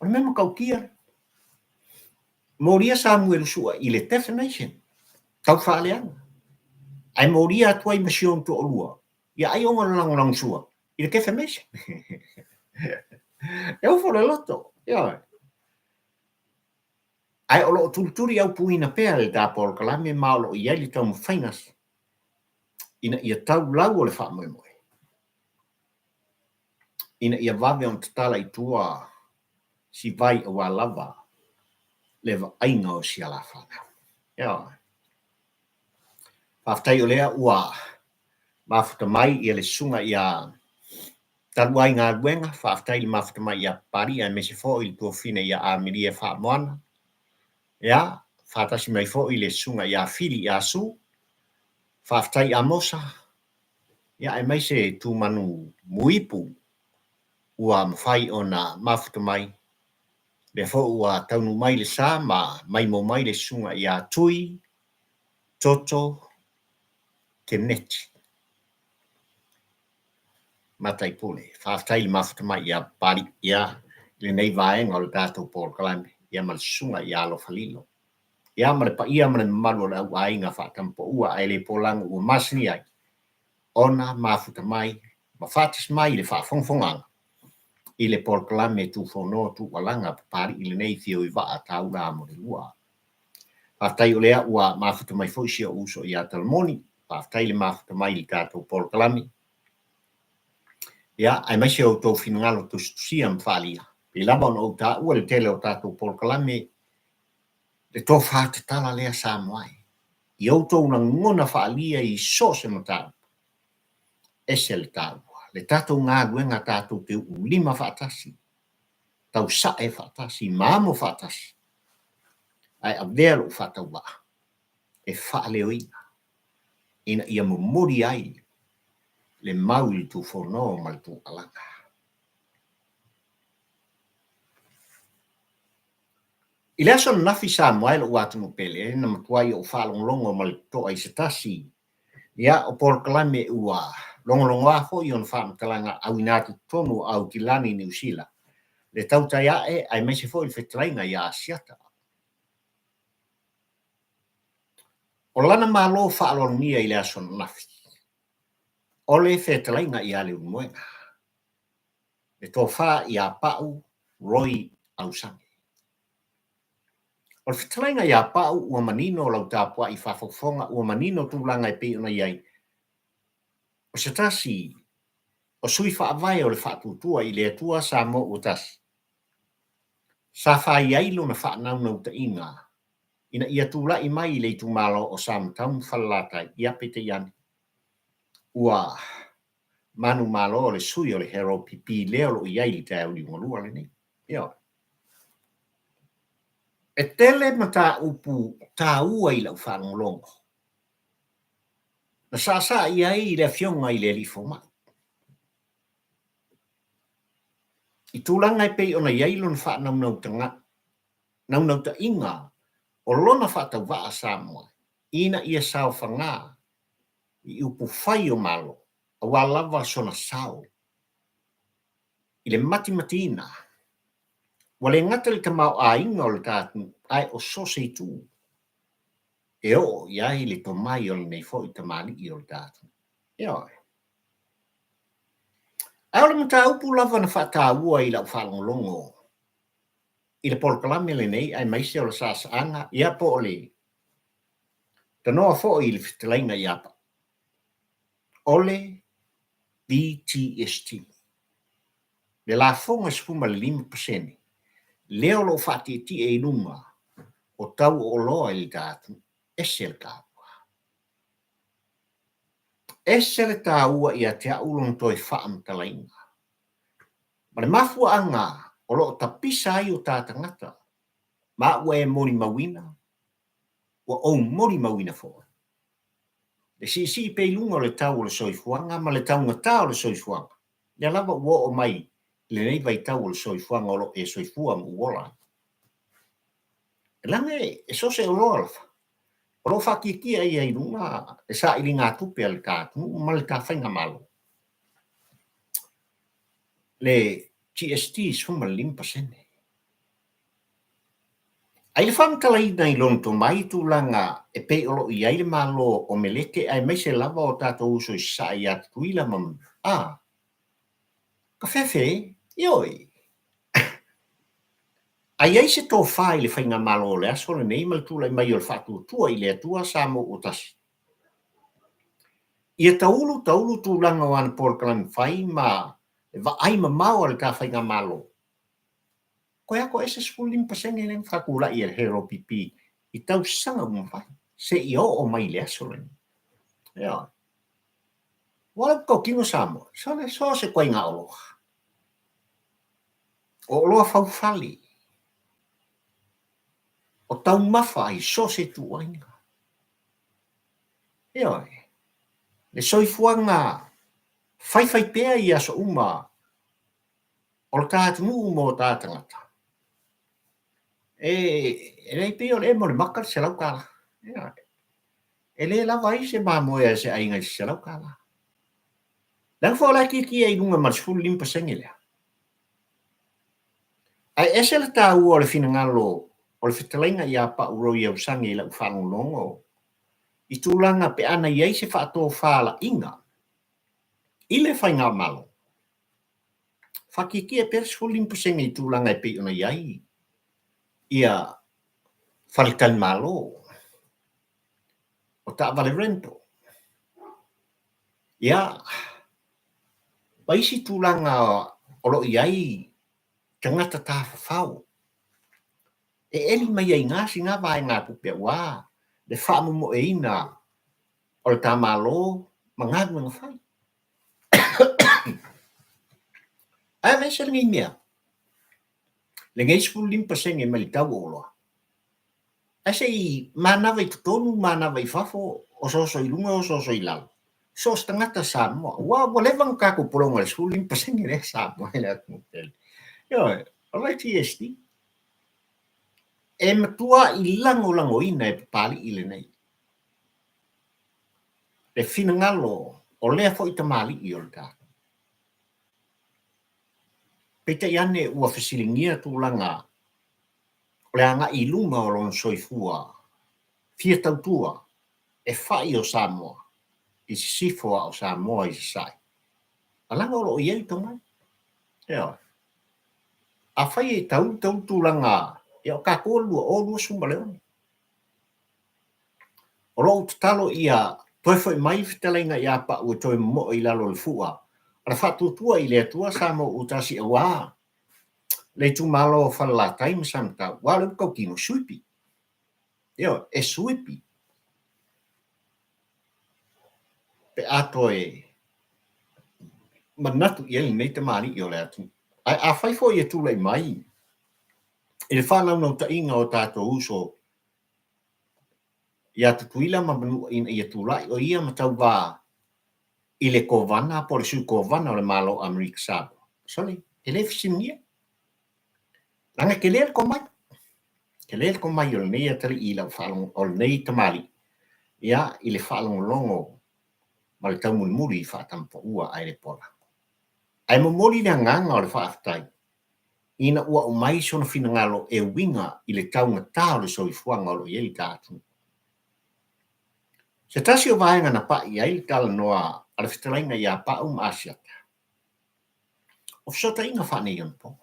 O le mea matautia lea. Molia Samuelu Sua i le defamation, tau faaleaga. Ae molia atu ai ma si ona toalua, ia ai ona lagolago sua i le defamation. E ofo le loto. Ioe. Ae o lo o tulituli aupuina pea le ta polokalame ma o lo o i ai le taumafaiga ina ia tau lau o le faamoemoe, ina ia vave ona tatala i tua si vai aua lava le vaaiga o si ala fanau. Ioe. Faafetai o lea ua mafuta mai ia le susuga ia Talu ai galuega, faafetai i le mafuta mai ia Papalii aemaise foi le tuafafine ia Amelia Faamoana. Ia, faatasi mai foi le susuga ia Fili ia Su. Faafetai Amosa, ia aemaise Tumanu Muipu ua mafai ona mafuta mai. Lea foi ua taunuu mai le sa ma maimoa mai le susuga ia Tui Toto Keneti. Mataipule. Faafetai i le mafuta mai ia Papalii, ia, i lenei vaega o le tatou polokalame, ia ma le susuga ia Alofa Lilo. Ia ma le paia ma le mamalu o le au aiga faatamapaua ae le polago ua masani ai ona mafuta mai ma faatasi mai i le faafogafogaaga i le polokalame Tufono Tuualaga Papalii lenei Fio i Vaa Taula Amolelua. Faafetai o lea ua mafuta mai foi si ou uso ia Talamoni. Faafetai le mafuta mai i le tatou polokalame. Ia, aemaise o outou finagalo tusitusia ma faaalia. Pei lava ona ou taua i le tele o tatou polokalame, le tofa tatala lea Samoa e, i outou lagona faaalia i so o se mataupu. Ese le taua, le tatou galuega tatou te uulima faatasi, tausae faatasi, ma amo faatasi, ae avea lou faatauvaa e faaleoina ina ia momoli ai le mau i le tufono ma le tuualaga. I le aso ananafi Samoa e lou atunuu pele na matuai ou faalogologo ma le totoa i se tasi ia o polokalame ua logologoa foi ona faamatalaga auina atu totonu o Aotilani i Niu Sila, le tautai ae aemaise foi le fetalaiga ia Asiata. O lana malo faaaloalogia i le aso ananafi, o le fetalaiga ia Leulumoega, le tofa ia Pau Roy Ausage. O le fetalaiga ia Pau ua manino lau tapuai faafofoga, ua manino tulaga e pei ona i ai. O se tasi o sui faavae o le Faatuatua i le Atua Samoa ua Tasi, sa fai ai lona faanaunautaiga ina ia tulai mai i le itumalo o Samatau ma Falelatai, ia peitai ane, ua manumalo le sui o le HRPP lea o lo o i ai i le taeao liugalua lenei. Ioe. E tele mataupu taua i lau faalogologo na saasaa i ai le Afioga i le Alii Fomai i tulaga e pei ona i ai lona faanaunautaiga o lona faatauvaa Samoa ina ia saofaga i upufai o Malo aua lava sona sao i le matimatiina ua le gata i le tamaoaiga o le ta atunuu ae o so o se itu e oo i ai le tomai o lenei foi tamalii o le ta atunuu. Ioe. Ae o le mataupu lava na faataua i lau faalogologo i le polokalame lenei aemaise o le saasaaga, ia po o le tanoa foi i le fetalaiga ia Pau, o le VTST, le lafoga 15% lea o lo o faatietie i luga o tau o oloa i le ta atunuu. Ese le taua. Ese le taua ia te au lona toe faamatalaina. Ma le mafuaaga o lo o tapisa ai o ta tagata, ma ua e molimauina, ua ou molimauina foi, le siisii pea i luga o le tau o le soifuaga ma le taugata o le soifuaga, lea lava ua oo mai i lenei vaitau o le soifuaga o lo o e soifua ma ou ola ai. Leaga e so o se oloa lava, o lo o faatietie ia i luga le sailigatupe a le ta atunuu ma le ta faigamalo. Le GST 15%. A i le faamatalaina i lona tomai i tulaga e pei o lo o i ai le Malo o Meleke aemaise lava o tatou uso i Sasae ia Tutuila ma Manua, a, ka fefe, ioe. A i ai se tofa i le Faigamalo o le aso lenei ma le tulai mai o le Faatuatua i le Atua Samoa ua Tasi, ia taulu taulu tulaga o ana polokalame fai ma le vaai mamao a le ta Faigamalo, Koe a koe se 15% lea na faatulai e le HRPP i tausaga ua mavae seia oo mai i le aso lenei. Ioe. Ua le tautino Samoa, sole so se ituaiga oloa. O oloa faufale, o taumafa i so o se ituaiga. Ioe. Le soifuaga faifaipea i aso uma O le ta atunuu mo ta tagata, e leai pei o le emo o le maka le $100. E le lava ai se mamoe a se aiga i se $100. Leaga foi o la e tietie i luga ma le 15% lea. Ae ese le taua o le finagalo o le fetalaiga ia Pau Roy Ausage i lau faalogologo i tulaga pe ana i ai se faatofalaiga i le faigamalo. Faatietie pea le 15% i tulaga e pei ona i ai ia faletalimalo, o taavale rental, ia, Ma isi tulaga o lo o i ai tagata tafafao e eli mai ai i sina vaegatupe aua le faamomoeina o le ta Malo ma galuega fai. Ae aveese lenei mea, lenei 15% mai le tau o oloa, ae se i manava i totonu, manava i fafo, osooso i luga, osooso i lalo, so o se tagata Samoa. Ua ua leva ona tatou pologa i le 15% lea Samoa i le atunuu tele. Ioe, o le GST. E matuai lagolagoina e Papalii lenei le finagalo o lea foi tamalii o le tatou. Peitai ane ua fesiligia tulaga o le agai i luma o lona soifua fia tautua e fai o Samoa i sisifo a o Samoa i sasae, a leaga o lo o i ai le tomai. Ioe. Afai e taulu taulu tulaga, ia o tatou o le 2026. O lou tatalo ia toe foi mai le fetalaiga ia Pau e toe momoe i lalo o le fua o le faatuatua i le Atua Samoa ua tasi aua le itumalo o Falelatai ma Samatau, aua o le upu tautino, suipi. Ioe, e suipi pe a toe manatu i ai lenei tamalii o le atunuu. Ae afai foi e tulai mai i le faanaunautaiga o tatou uso ia Tutuila ma Manua ina ia tulai o ia ma tauva i le Kovana po o le Sui Kovana o le Malo o Amerika Samoa. Sole, e le fesiligia. Leaga e tele le tomai. Tele le tomai o lenei atalii i lau faalogo, o lenei tamalii, ia, i le faalogologo ma le taumulimuli i faatamapaua ae le pola. Ae momoli le agaga o le faafetai ina ua aumai sona finagalo e uiga i le taugata o le soifuaga o lo o i ai le ta atunuu. Se tasi o vaega na pai i ai le talanoa a le fetalaiga ia Pau ma Asiata, o fesootaiga faaneionapo.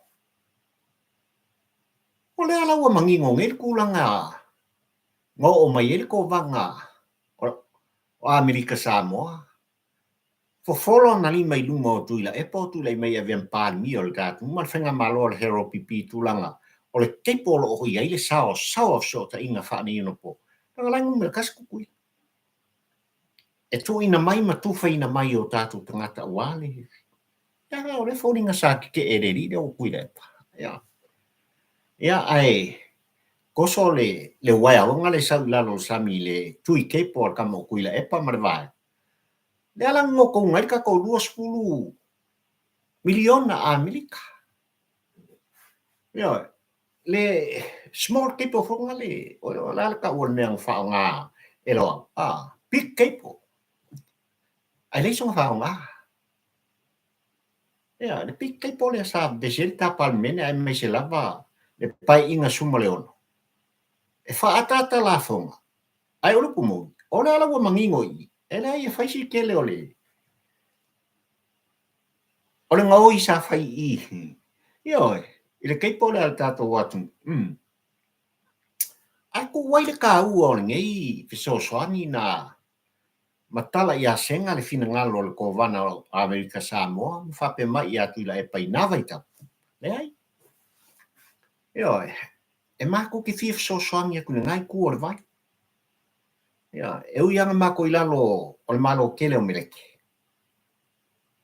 O lea la ua manino nei le tulaga na oo mai ai le kovaga o Amerika Samoa Fofolo ana lima i luma o Tuilaepa o tulai mai e avea ma Palemia o le ta atunuu ma le faigamalo a le HRPP i tulaga o le cable o lo o i ai le saoasaoa o fesootaiga faaneionapo, leaga la e numera tasi Tutuila. E tuuina mai ma tufaina mai e o tatou tagata aua le Ia, o lea foliga sa tetee e le alii lea o Tuilaepa. Ia, ia ae toso le le uaea ona le sau i lalo o le sami i le tui cable a le tama o Tuilaepa ma le vaega. Lea la na notouga ai le tatou 20 miliona Amerika. Ioe, le small cable foi lena le, o le a le tau o le mea na faaaoga e Loau? Ah, big cable. Ae leai sona faaaoga. Ia, le big cable lea sa vevesi ai le ta Palemene aemaise lava le Paeaiga 16, e faaataata lafoga Ae o le upu moni, o lea la ua manino i i, e leai e fai si tele o le o le gaoi sa fai i i, ioe, i le cable lea a le tatou atunuu. Mm. Ae tuu ai le taua o lenei fesoasoani na matala ia Sega le finagalo o le Kovana o Amerika Samoa ma faapea mai ia Tuilaepa i na vaitau. Leai. Ioe, e matou te fia fesoasoani atu i lena itu o le vai. Ia, e ui lava na matou i lalo o le Malo tele o Meleki,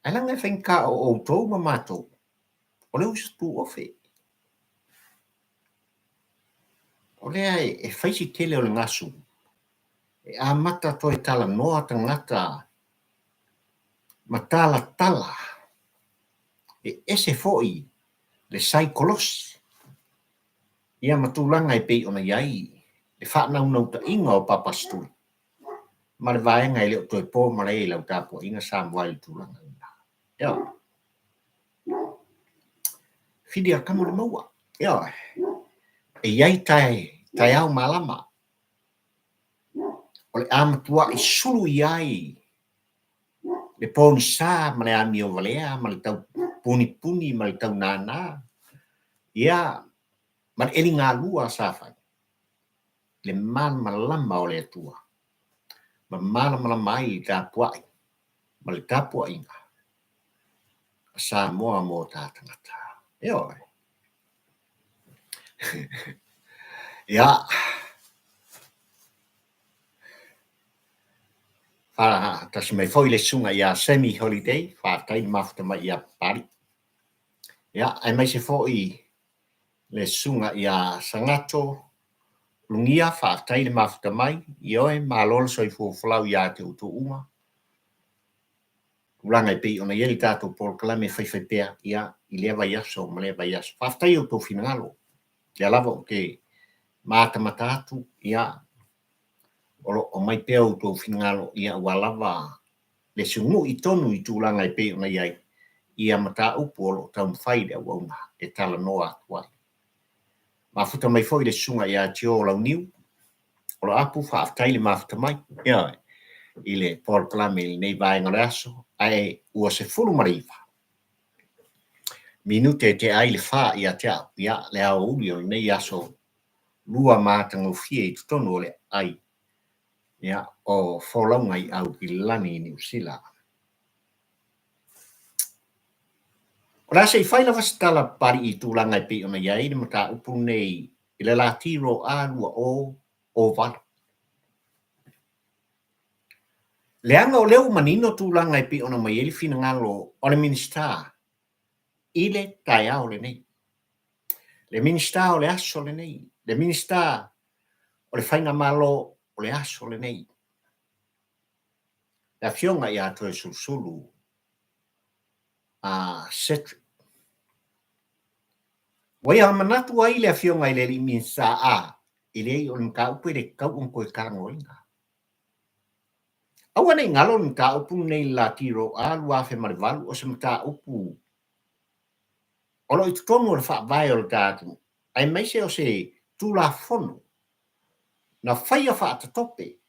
ae leaga e faigata o outou ma matou, o le uso tuofe. O lea e fai si tele o le gasu, e amata toe talanoa tagata ma talatala, e ese foi le saikolosi, ia ma tulaga e pei ona i ai le faanaunautaiga o Papa Stewart ma le vaega e le o toe po malae i lau tapuaiga Samoa i le tulaga lena. Ioe. Fili a kama le maua. Ioe. E i ai tae, taeao malama. O le a matuai sulu i ai le pogisa ma le amio valea ma le tau punipuni ma le tau nānā, ia, ma le ʻeli galua sa fai, le malamalama o le Atua, ma malamalama ai le tapuai ma le tapuaiga. a Samoa mo ta tagata. Ioe. Ia. Faatasi mai foi le susuga ia Sammy Holiday, faafetai le mafuta mai ia Papalii. Ia, aemaise foi le susuga ia Sagato Lugia, faafetai le mafuta mai, ioe, malo le soifua folau ia te outou uma. Tulaga e pei ona i ai le tatou polokalame e faifaipea, ia, i lea vaiaso ma lea vaiaso. Faafetai i outou finagalo, lea lava ou te matamata atu, ia, o lo o aumai pea outou finagalo, ia, aua lava le sugu'i tonu i tulaga e pei ona i ai ia mataupu o lo o taumafai le auauna e talanoa atu ai. Mafuta mai foi le susuga ia Tio Launiu Oloapu, faafetai le mafuta mai, ioe, i le polokalame i lenei vaega o le aso, ae ua 19 minute e tea ai le fa ia te au, ia, le aoauli o lenei aso lua matagofie i totonu o le aai ia, o folauga i Aukilani i Niu Sila. O le a se i fai lava se tala Papalii i tulaga e pei ona i ai le mataupu lenei i le lati Roa 2008. Leaga o lea ua manino tulaga e pei ona aumai ai le finagalo o le Minisita i le taeao lenei. Le Minisita o le aso lenei, le Minisita o le Faigamalo o le aso lenei, le Afioga ia Toeolesulusulu a Cedric. Ua ia manatu ai le Afioga i le alii Minisita a, e leai o le mataupu e le tatau ona toe talanoaina. Aua ne i galo le mataupu lenei i le lati Roa 2008 o se mataupu o lo o i totonu o le Faavae o le ta atunuu, aemaise o se Tulafono na faia faatatope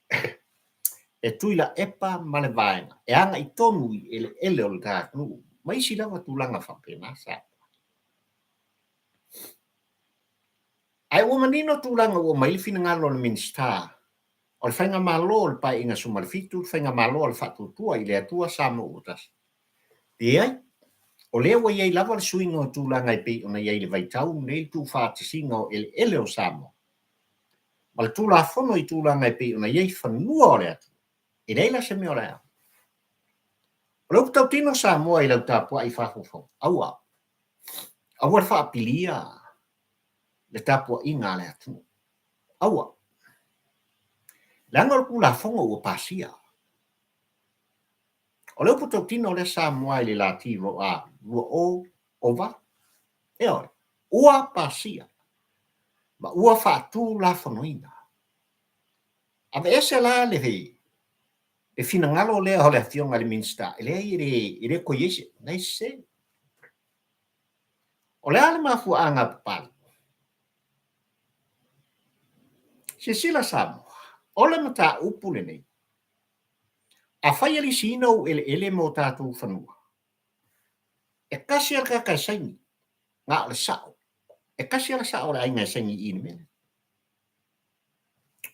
e Tuilaepa ma le Vaega e agai tonu i eleele o le ta atunuu ma isi lava tulaga faapena. Sa Ae ua manino tulaga ua aumai le finagalo o le Minisita o le Faigamalo o le Paeaiga 17, le Faigamalo a le Faatuatua i le Atua Samoa ua Tasi. Leai, o lea ua i ai lava le suiga o tulaga e pei ona i ai i le vaitau lenei le tuufaatasiga o eleele o Samoa ma le Tulafono i tulaga e pei ona i ai fanua o le atunuu. E leai la se mea o le a. O le upu tautino Samoa i lau tapuai faafofoga, aua, aua le faapilia le tapuaiga a le atunuu. Aua. Leaga o le Tulafono ua pasia. O le upu tautino lea Samoa i le lati Roa 2008, ioe, ua pasia ma ua faatulafonoina. Aveese la le le finagalo lea o le Afioga i le Minisita, e leai e le, e le toe i ai se, na e sese. O le a le mafuaaga a Papalii? Silasila Samoa, o le mataupu lenei, Afai e lisiina ou eleele ma o tatou fanua, e tasi lava le tagata e saini, na o le sao. E tasi lava le sao o le aiga e saini i i le mea lea.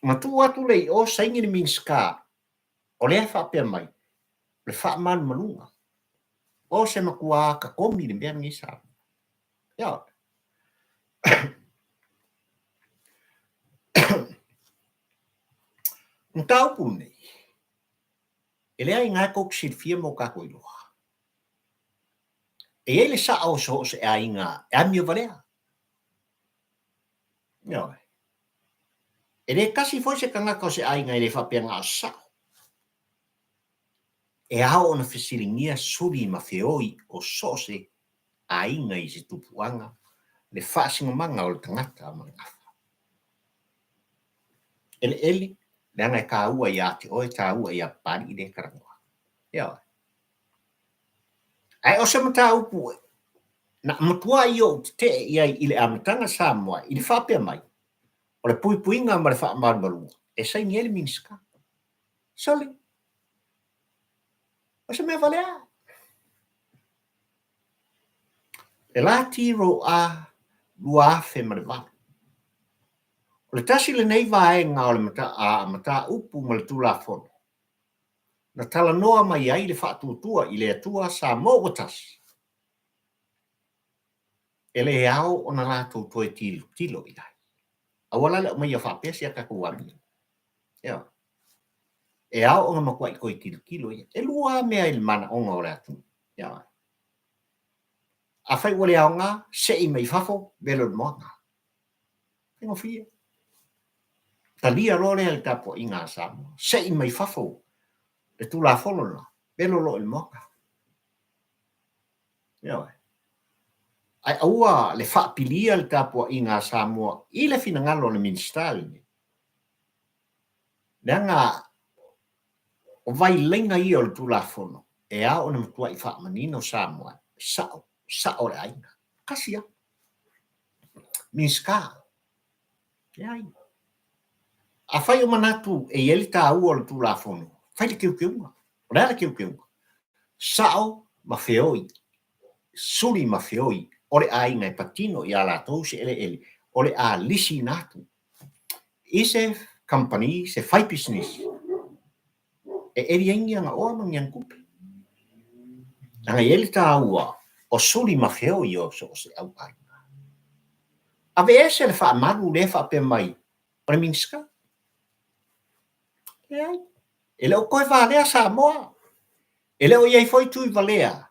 Ona tuu atu lea i o saini le Minisita o lea e faapea mai, o le faamalumaluga. O se matua tatomi le mea lenei Samoa. Ioe. Mataupu lenei, e leai na tou te silafia ma o tatou iloa. E i ai le sao o so o se aiga e amio valea. Ioe. E le tasi foi se tagata o se aiga e le faapea na o se sao. E ao ona fesiligia suli ma feoi o so o se aiga i se tupuaga le faasinomaga o le tagata ma le gafa. Eleele, leaga e taua ia te oe, taua ia Papalii lea e talanoa. Ioe. Ae o se mataupu na matuai ou tetee i ai i le amataga Samoa i le faapea mai, o le puipuiga ma le faamalumaluga e saini ai le Minisita. Sole! O se mea valea. Le lati Roa 2008. O le tasi lenei vaega o le mataupu ma le Tulafono na talanoa mai ai le faatuatua i le Atua Samoa ua tasi. E le ao ona latou toe tilotilo i ai. Aua la le aumaia faapea si a tatou amio. Ioe. E ao ona matuai toe tilotilo ia. E lua lava mea i le manaoga o le atunuu. Ioe. Afai ua le aoga, sei mai i fafo, velo i le moana. Faigofie. Talia loa lea le tapuaiga a Samoa. Sei mai fafo le Tulafono lena, velo loa i le moana. Ioe. Ae aua le faapilia le tapuaiga a Samoa i le finagalo o le Minisita lenei. Leaga o vailaina ia o le Tulafono e ao ona matuai faamanino Samoa, sao, sao le aiga. Tasi lava. Minisita. Leai. Afai o manatu e i ai le taua o le Tulafono, fai le teuteuga. O le a le teuteuga? Sao ma feoi, suli ma feoi o le aiga e patino iā latou se eleele o le a lisiina atu i se kamupani, se faipisinisi e eli ai ni ana oa ma ni ana tupe. Leaga e i ai le taua o suli ma feoi o so o se auaiga. Aveese le faamalu lea e faapea mai o le Minisita. Leai, e le o toe valea Samoa. E le o i ai foi Tuivalea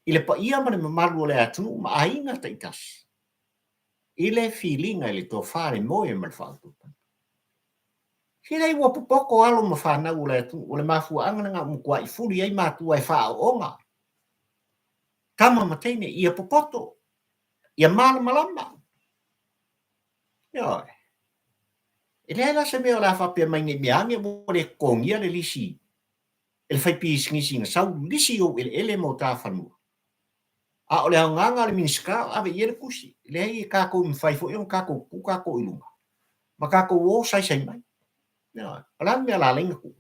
i le paia ma le mamalu o le atunuu ma aiga taitasi i le filiga i le tofa, le moe ma le faautautaga. Se leai ua popoto alo ma fanau o le atunuu, o le mafuaaga lena ua matuai fuli ai matua e faaooga tama ma teine ia popoto, ia malamalama. Ioe. E leai la se mea o le a faapea mai ne i mea ane ua le totogia le lisi e le faipisinisi na sau lisi i ou eleele ma o ta fanua. A o le aogaga a le Minisita o ave i ai le tusi. Leai e tatou mafai foi ona tatou tu tatou i luga ma tatou o saisai mai. Ioe. O le a le mea o le a ala ai ona tuu?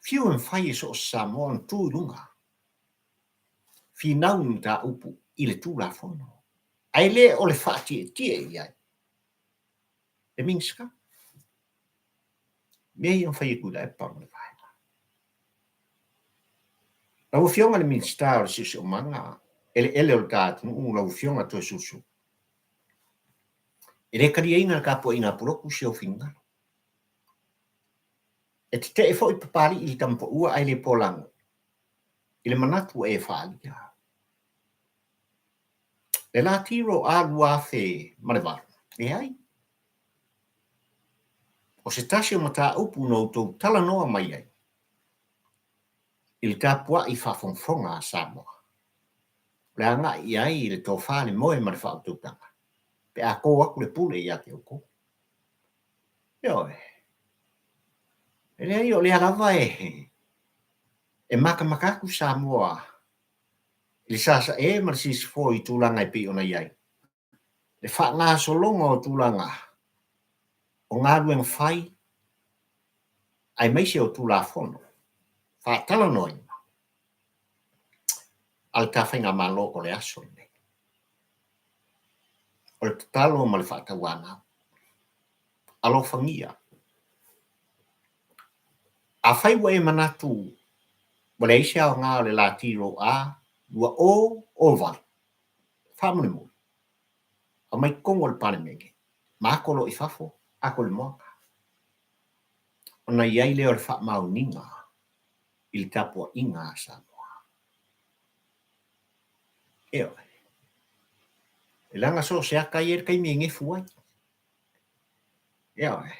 Fiu e mafai e so o se Samoa ona tu i luga, finau ni mataupu i le Tulafono, ae le o le faatietie i ai le Minisita. Mea ia na fai e Tuilaepa ma le vaega. Lau Afioga i le Minisita o le Siosiomaga, eleele o le ta atunuu, lau Afioga Toesulusulu, e le taliaina le tapuaiga a Pulotu si ou finagalo. E tetee foi Papalii i le tamapaua ae le polago i le manatu ua e faaalia. Le Latiro A 2008, leai. O se tasi o mataupu na outou talanoa mai ai i le tapuai faafogafoga a Samoa, o le agai i ai i le tofa, le moe ma le faautautaga pe a to atu le pule ia te outou. Ioe. E leai, o lea lava e matamata atu Samoa i le sasae ma le sisifo i tulaga e pei ona i ai le faagasologa o tulaga o galuega fai aemaise o Tulafono faatalanoaina a le ta Faigamalo o le aso lenei. O le tatalo ma le faatauanau, alofagia. Afai ua e manatu ua leai se aoga o le Latiro A 2008, faamolemole, aumai totonu o le Palemene, ma ato loa i fafo, ato i le moana. Ona i ai lea o le faamaoniga i le tapuaiga a Samoa. Ioe. E leaga so o se ata e i ai le taimi e nefu ai. Ioe.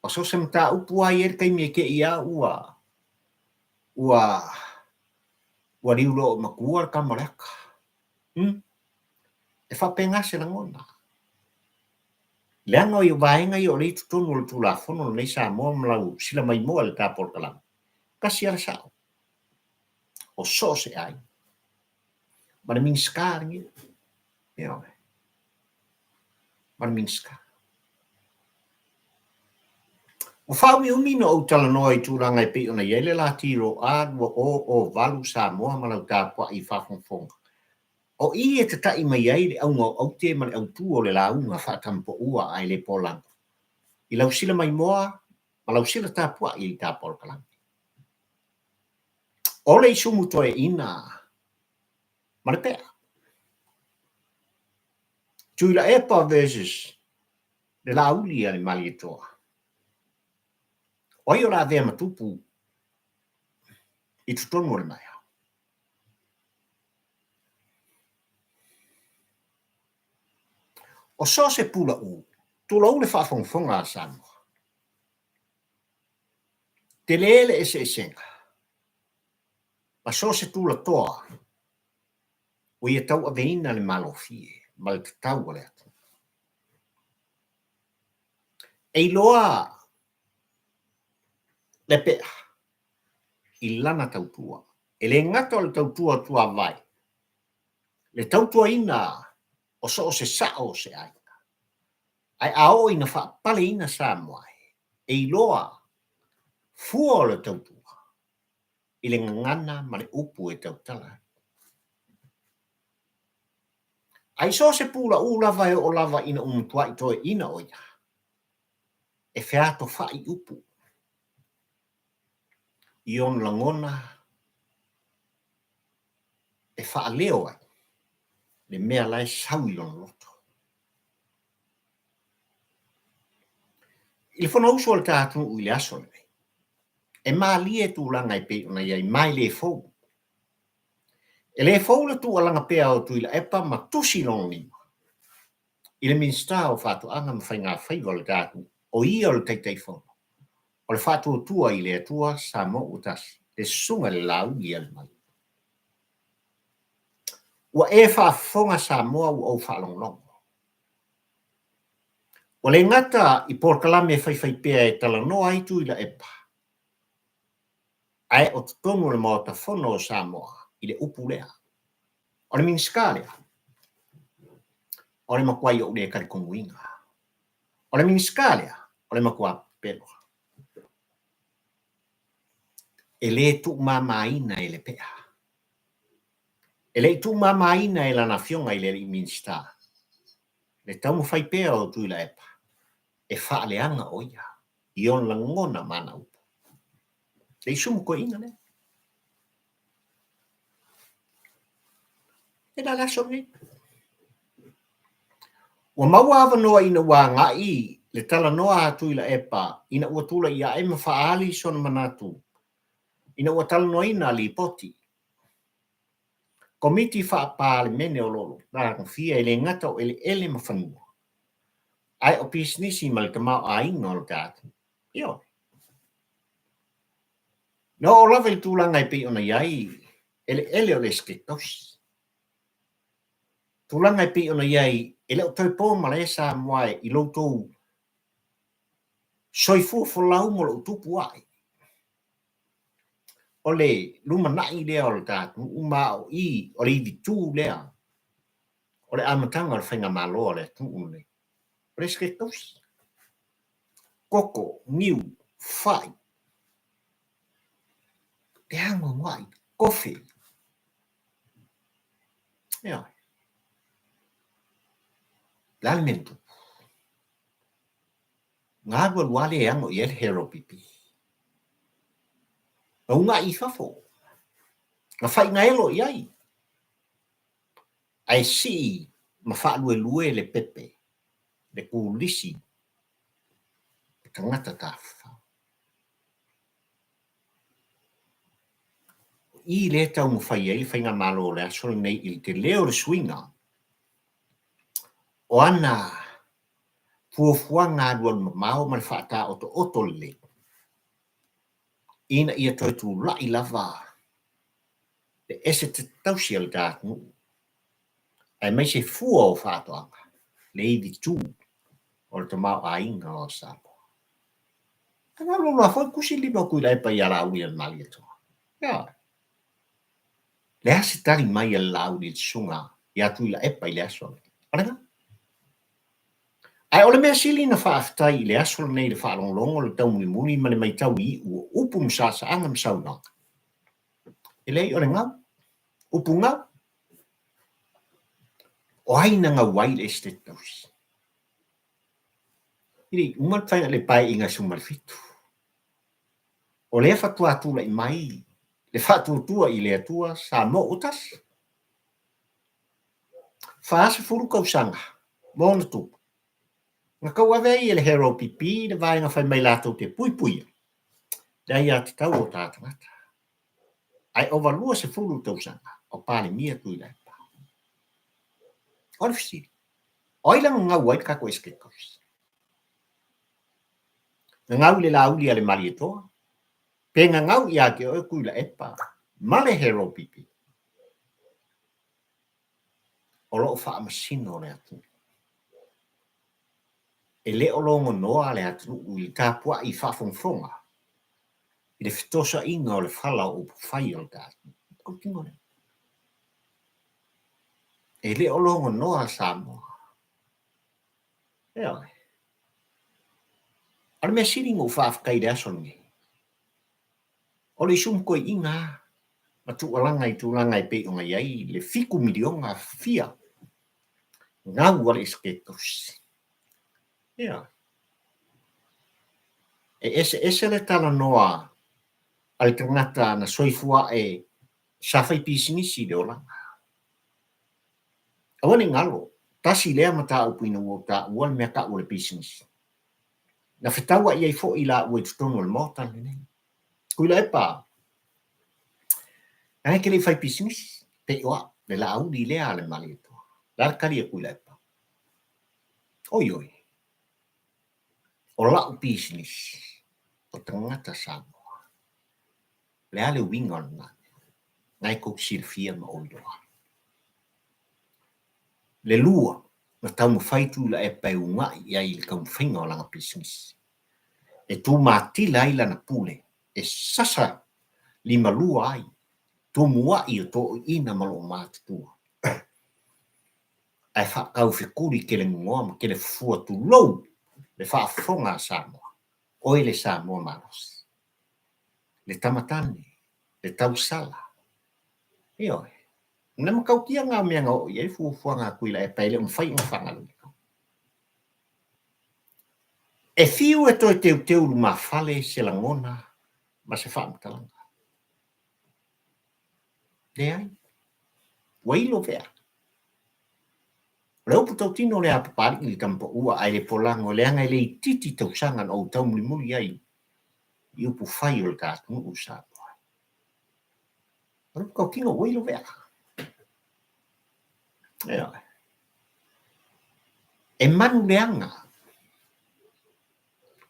O so o se mataupu lava e i ai le taimi e te i a ua ua ua liuloa matua le tama o le ata. Umm. E faapena se lagona. Leaga o vaega ia o lea i totonu o le Tulafono lenei Samoa ma lau sila maimoa i le ta polokalame, tasi lava le sao. O so o se aiga. Ma le Minisita lenei. Ioe. Ma le Minisita. Ua faaumiumi ona ou talanoa i tulaga e pei ona i ai le Latiro A2008 Samoa ma lau tapuai faafogafoga. O i e tata'i mai ai le auga o aute ma le autū o le lauga faatamapaua ae le polago i lau sila maimoa ma lau sila tapuai i le tapolokalaga. O le isumu toeaina ma le pea. Tuilaepa versus le Laauli a le Malietoa. O ai o le a avea ma tupu i totonu o le maea? O so o se pulaʻu, tulou le faafogafoga a Samoa. Tele le eseesega ma so o se tulatoa ua ia tauaveina le malofie ma le tatau a le atunuu. E iloa le pea i lana tautua, e le gata o le tautua tuavae, le tautuaina o so o se sao o se aiga, ae a oo ina faapaleina Samoa e iloa fua o le tautua i le gagana ma le upu e tautala ai. A i so o se pulaʻu lava e oo lava ina ua matuai toeaina ʻo ia, e featofaʻi upu i ona lagona e faaleo ai le mea la e sau i lona loto. I le Fonousu a le ta atunuu i le aso lenei, e malie tulaga e pei ona i ai ma e le fou. E le fou le tuualaga pea o Tuilaepa ma tusi lona lima i le Minisita o Faatoaga ma Faigafaiva o le ta atunuu, o ia o le Taitaifono o le Faatuatua i le Atua Samoa ua Tasi, le Susuga i le Laauli a le Malu. Ua e faafofoga Samoa ua ou faalogologo. Ua le gata i polokalame faifaipea e talanoa ai Tuilaepa, ae o totonu o le Maota Fono o Samoa i le upu lea. O le Minisita lea, o le matuai ou le talitonuina. O le Minisita lea, o le matua pepelo. E le tuumamaina e le pea. E le i tuumamaina e lana afioga i le alii Minisita le taumafai pea o Tuilaepa e faaleaga ʻo ia i ona lagona ma ana upu. Le i sumu toeaina lea. E la le aso lenei. Ua maua avanoa ina ua agai le talanoa a Tuilaepa ina ua tulai ae ma faaali sona manatu ina ua talanoaina lipoti Komiti Faa-Palemene o lo o tagofia e le gata o eleele ma fanua, ae o pisinisi ma le tamaoaiga o le ta atunuu. Ioe. Na oo lava i le tulaga e pei ona i ai eleele o le Esetete Tausi. Tulaga e pei ona i ai e le o toe po malae Samoa i lo outou soifua folau ma lou tupu ae. O le lumanai lea o le ta atunuu ma o i o le ivitu lea o le amataga o le faigamalo a le atunuu lenei. O le Esetete Tausi. Koko, niu, fai, te anoanoai, kofe. Ioe. Le a le mea na tupu? Na alualu lava le ano i ai le Harold PP. Na unaʻi i fafo. Na fainaelo i ai. Ae sii ma faaluelue le pepe, le kulisi o tagata tafafao. O i lea e taumafai ai le Faigamalo o le aso lenei i le tele o le suiga o ana fuafuaga alualu mamao ma le faataotooto lelei ina ia toe tulai lava le Esetete Tausi a le ta atunuu, aemaise fua o faatoaga, le ivitu o le tamaoaiga o Samoa. Ae na alualu lava foi tusi le lima o Tuilaepa ia Laauli a le Malietoa. Ioe. Le a se tali mai a le Laauli i le susuga ia Tuilaepa i le aso lenei? O le gau. Ae o le mea sili na faafetai i le aso lenei i le faalogologo, le taumulimuli ma le maitau i iu o upu ma saasaaga ma saunoaga, e leai o le gau, upu gau. O ai na gau ai le Esetete Tausi? E le i uma le faiga le Paeaiga 17. O lea faatoa tulai mai le faatuatua i le Atua Samoa ua tasi. 40 tausaga. Ma ona tupu. Na tauave ai e le Harold PP le vaega fai mai latou te puipuia le aiatatau o tagata. Ae ova 20 tausaga o Palemia Tuilaepa. O le fesili, o ai la na gau ai le tatou Esetete Tausi? Na gau i le Laauli a le Malietoa? Pe na gau ia te oe Tuilaepa ma le Harold PP? O lo o faamasino le atunuu. E le o logonoa le atunuu i le tapuai faafogafoga i le fetosoaina o le fala o upufai o le ta atunuu. E le o logonoa Samoa. Ioe. O le mea sili na ou faafetai i le aso lenei, o le isumu toeaina lava ma tuualaga i tulaga e pei ona i ai le $7 miliona fia gau a le Esetete Tausi. Ioe. E eseese le talanoa a le tagata na soifua ae sa fai pisinisi i le olaga. Aua ne i galo, tasi lea mataupu ina ua ou taua le mea tau o le pisinisi. Na fetauai ai foi laua i totonu o le Maota lenei. Tuilaepa, na e te le i fai pisinisi, pei o au, le Laauli lea a le Malietoa. O le a le tali a Tuilaepa? Oi oi, o la'u pisinisi, o tagata Samoa. O le a le uiga o lena mea? Na e tou silafia ma ou iloa. Le lua, na taumafai Tuilaepa e una'i i ai i le taumafaiga o lana pisinisi. E tumatila ai lana pule, e sasa limalua ai tumua'i o toeaiina ma loomatutua. Ae faataufekuli kelegogoa ma kelefufua tulou le faafofoga a Samoa, oe le Samoa malosi, le tamatane, le tausala. Ioe. O le matautia lena o mea na oo i ai fuafuaga a Tuilaepa e le o mafai ona faagaloina. E fiu e toe teuteu lumafale se lagona ma se faamatalaga. Leai. Ua ilo vea. O le upu tautino lea a Papalii i le tama paua ae le polago leaga e le itiiti tausaga na ou taumulimuli ai i upu fai o le ta atunuu o Samoa. O le upu tautino ua ilo vea. Ioe. E manu leaga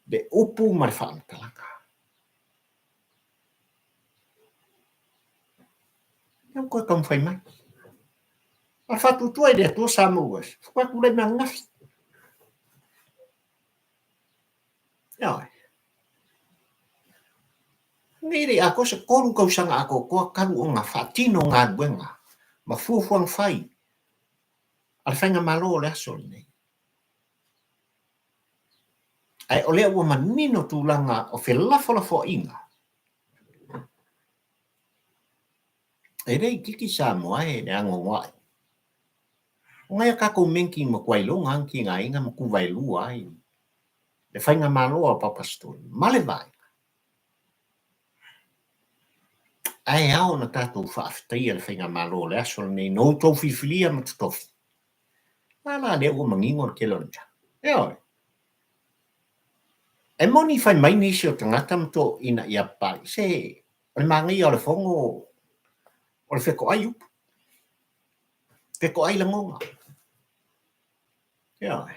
le upu ma le faamatalaga. Lea ua toe taumafai mai. A faatuatua i le Atua Samoa, faatoa tulai mai ananafi. Ioe. Nei le i atoa se 3 tausaga atoatoa talu ona faatino galuega ma fuafuaga fai a le Faigamalo o le aso lenei. Ae o lea ua manino tulaga o felafolafoaiga. E le itiiti Samoa e le anoanoai. O nai a tatou menki matua iloga lava na tigaina ma tuvaelua ai le Faigamalo a Papa Stone ma le Vaega. Ae ao ona tatou faafetaia le Faigamalo o le aso lenei na outou filifilia ma totofi. A la lea ua manino le tele o le mea. Ioe. E moni fai mai nisi o tagata ma toeaiina ia Papalii, se o le manaia o le fono o le fetoai upu, fetoai lagona. Ioe.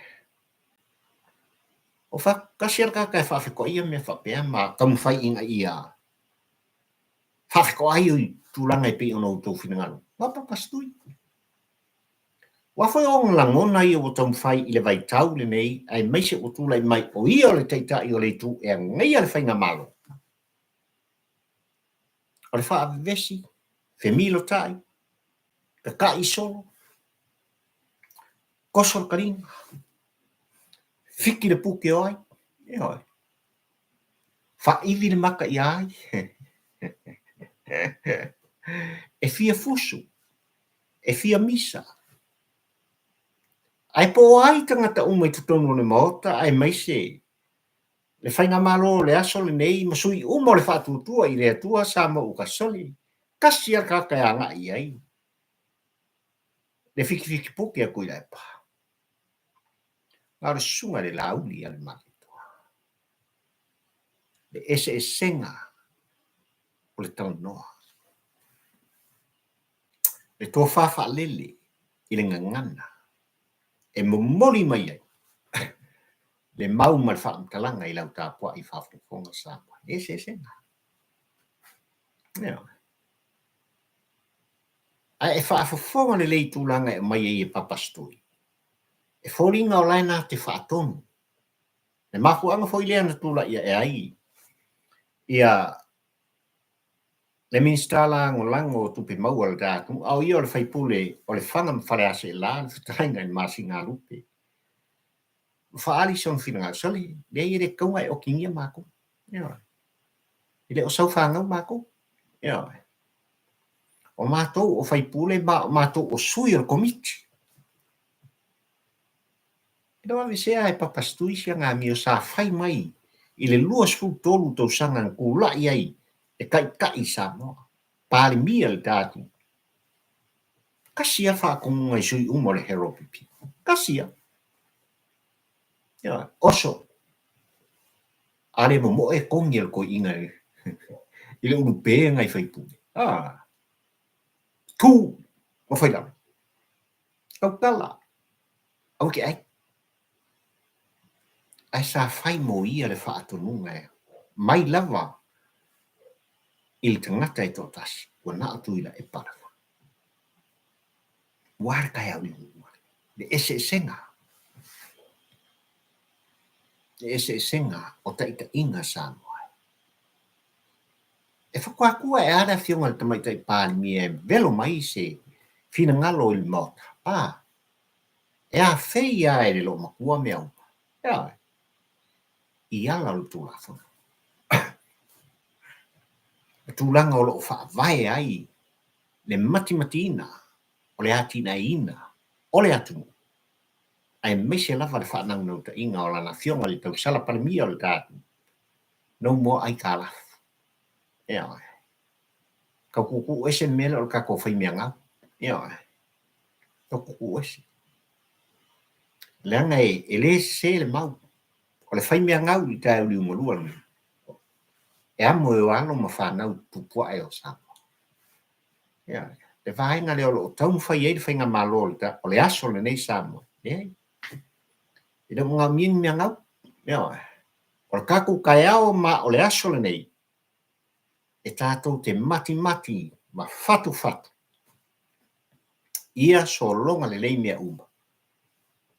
O tasi lava le tagata e faafetoaia mea faapea ma taumafai ina ia faafetoai i tulaga e pei ona outou finagalo. Ua papasitui. Ua foi ona lagona ia ua taumafai i le vaitau lenei aemaise ua tulai mai o ia o le Taitai o le Itu e agaia le Faigamalo. O le faavevesi, femilotai, tata'i solo, toso le taliga, fiki le puke o ai, ioe, faaivi le mata ia ai, e fia fusu, e fia misa. Ae po o ai tagata uma i totonu o le Maota aemaise le Faigamalo o le aso lenei ma sui uma o le Faatuatua i le Atua Samoa ua soli, tasi lava le tagata e agai i ai le fitifiti puke a Tuilaepa. Na o le susuga i le Laauli a le Malietoa. Le eseesega o le talanoa. Le tofa faalele i le gagana e momoli mai ai le mau ma le faamatalaga i lau tapuai faafogafoga Samoa. Le eseesega. Ioe. Ae e faafofoga lelei i tulaga e aumai ai e Papasitoi. E foliga o la e na te faatonu. Le mafuaaga foi lea na tulai ae ai ia le Minisita Lagolago o Tupe Maua a le ta atunuu, a o ia o le sui usufono o Lefaga ma Faleaseela le fetalaiga i le Masinalupe, ma faaali sona finagalo, sole, leai e le tatau ona e okigia matou. Ioe. E le o saufanau matou. Ioe. O matou o sui usufono ma o matou o sui o le Komiti. E le o aveesea e Papasitui sia amio sa fai mai i le 23 tausaga na tulai ai e taitai i Samoa, Palemia le ta atunuu. Tasi lava faatonuga i sui uma o le HRPP. Tasi lava. Ioe, oso. A le momoe e togi e le toeaina i le ulupe nai faipule. Ah. Tu ma fai lalo. Tautala. Aua e te ai. Ae sa fai mo ia le faatonuga e mai lava i le tagata e toatasi, ua na o Tuilaepa lava. Ua le taeao liuliu mai. Le eseesega, le eseesega o taitaiga Samoa. E faatoa tu ae a le Afioga i le Tamaitai Palemia e velo mai se finagalo i le Maota, a, e afei lava e le loomatua mea uma, ioe, i ala o le Tulafono. Le tulaga o lo o faavae ai le matimatiina o le atinaeina o le atunuu, aemaise lava le faanaunautaiga o lana Afioga i le Tausala Palemia o le ta atunuu, no more aitalafu. Ioe. Tau tuutuu ese le mea lea o le tatou faimeagau. Ioe. Tau tuutuu ese. Leaga e le sese le mau. O le faimeagau i le taeao liugalua lenei, e amo e o alo ma fanau tupu ae o Samoa. Ioe. Le vaega lea o lo o taumafai ai le faigamalo o le aso lenei Samoa. Leai. E le o manaomia ni mea gau. Ioe. O le tatou taeao ma o le aso lenei, e tatou te matimati ma fatufatu ia sologa lelei mea uma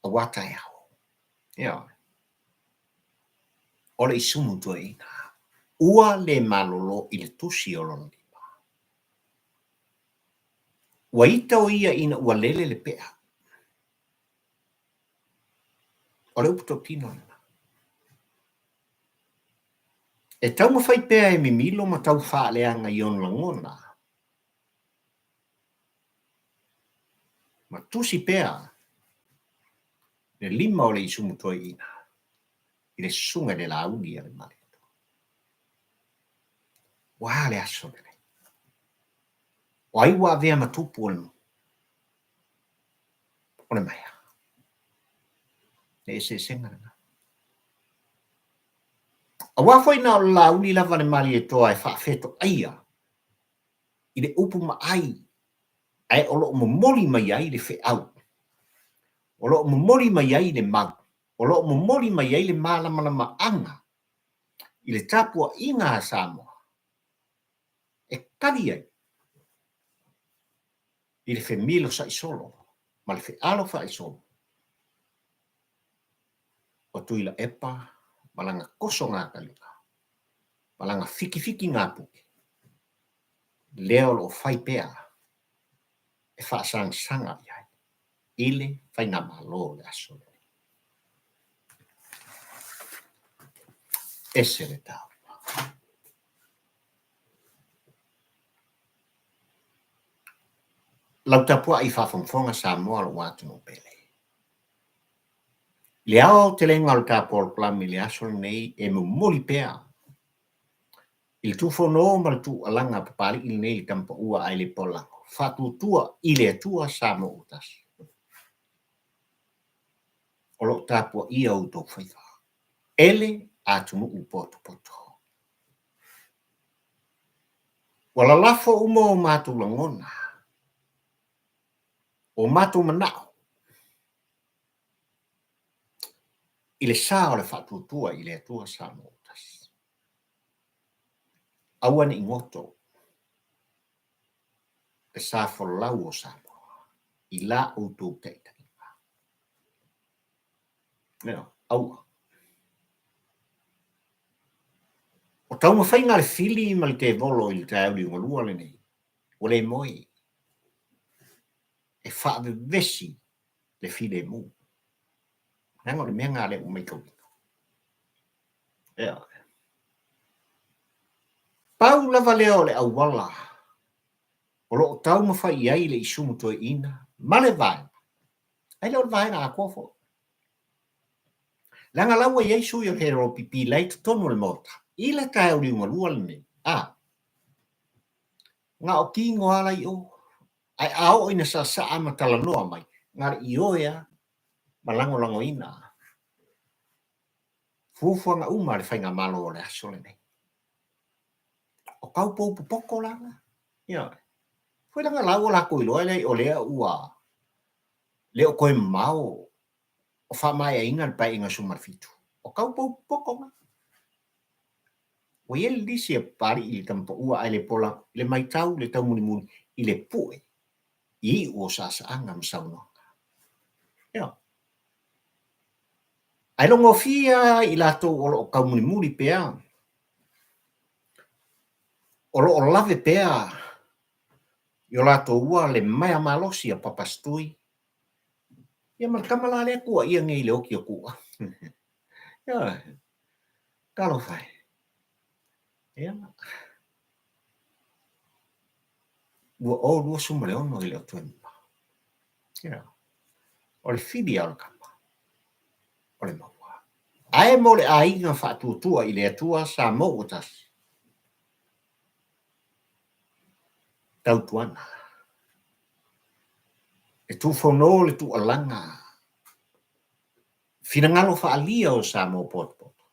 aua taeao. Ioe. O le isumu toeaina, ua le malolo i le tusi o lona lima. Ua ita o ia ina ua lele le pea. O le upu tautino lena. E taumafai pea e mimilo ma tau faaleaga i ona lagona, ma tusi pea le lima o le isumu toeaina i le susuga i le Laauli a le Malietoa. Ua a le aso lenei? O ai ua avea ma tupu o le o le maea? Le eseesega lena. Aua foi na o le Laauli lava le Malietoa e faafetoaia i le upu ma ai, ae o lo o momoli mai ai le feau, o lo o momoli mai ai le mau, o lo o momoli mai ai le malamalamaaga i le tapuaiga a Samoa e tali ai i le femilosaisolo ma le fealofaisolo o Tuilaepa ma lana toso gatalima ma lana fitifiti gapuke, lea o lo o fai pea e faasagisaga i ai i le Faigamalo o le aso lenei. Ese le taua. Lau tapuai faafogafoga Samoa lou atunuu pele. I le aoaotelega o le ta polokalame i le aso lenei e momoli pea i le tufono ma le tuualaga a Papalii lenei le tama paua ae le polago, faatuatua i le Atua Samoa ua tasi. O lo o tapuaia outou faiva e le atunuu potopoto. Ua lalafo uma o matou lagona, o matou manao i le sa o le faatuatua i le Atua Samoa ua tasi. Aua ne i goto le sa folau o Samoa i la outou taitaiga. Ioe, aua. O taumafaiga a le fili ma le tevolo i le taeao liugalua lenei, ua le moe e faavevesi le filemu. Leaga o le mea lena lea ua matauina. Ioe. Pau lava lea o le auala o lo o taumafai i ai le Isumu Toeaina ma le Vaega, ae le o le Vaega atoa foi. Leaga la ua i ai sui o le HRPP la e i totonu o le Maota i le taeao liugalua lenei, a, na o tino lava la i o, ae a oo ina saasaa ma talanoa mai, na o le ioe lava ma lagolagoina fuafuaga uma a le Faigamalo o le aso lenei. O tau pou popoto la na. Ioe. Foi leaga la ua latou iloa leai o lea ua le o toe mamao o faamaeaina le Paeaiga 17. O tau pou popoto na. Ua i ai le lisi a Papalii i le tama paua ae le pola i le maitau le taumulimuli i le pue i iu o saasaaga ma saunoaga. Ioe. Ae logofie lava i latou o lo o taumulimuli pea, o lo o lave pea i o latou ua le maea malosi a Papasitui, ia ma le tama la lea tuuaia nei i le oti o Tuua. Ioe. Talofa e. Ia. 2026 e le o toe mamao. Ioe. O le fili lava o le tama, o le maua. Ae mo le aiga faatuatua i le Atua Samoa ua tasi, tautuana, e tuufono le tuualaga finagalo faaalia o Samoa potopoto,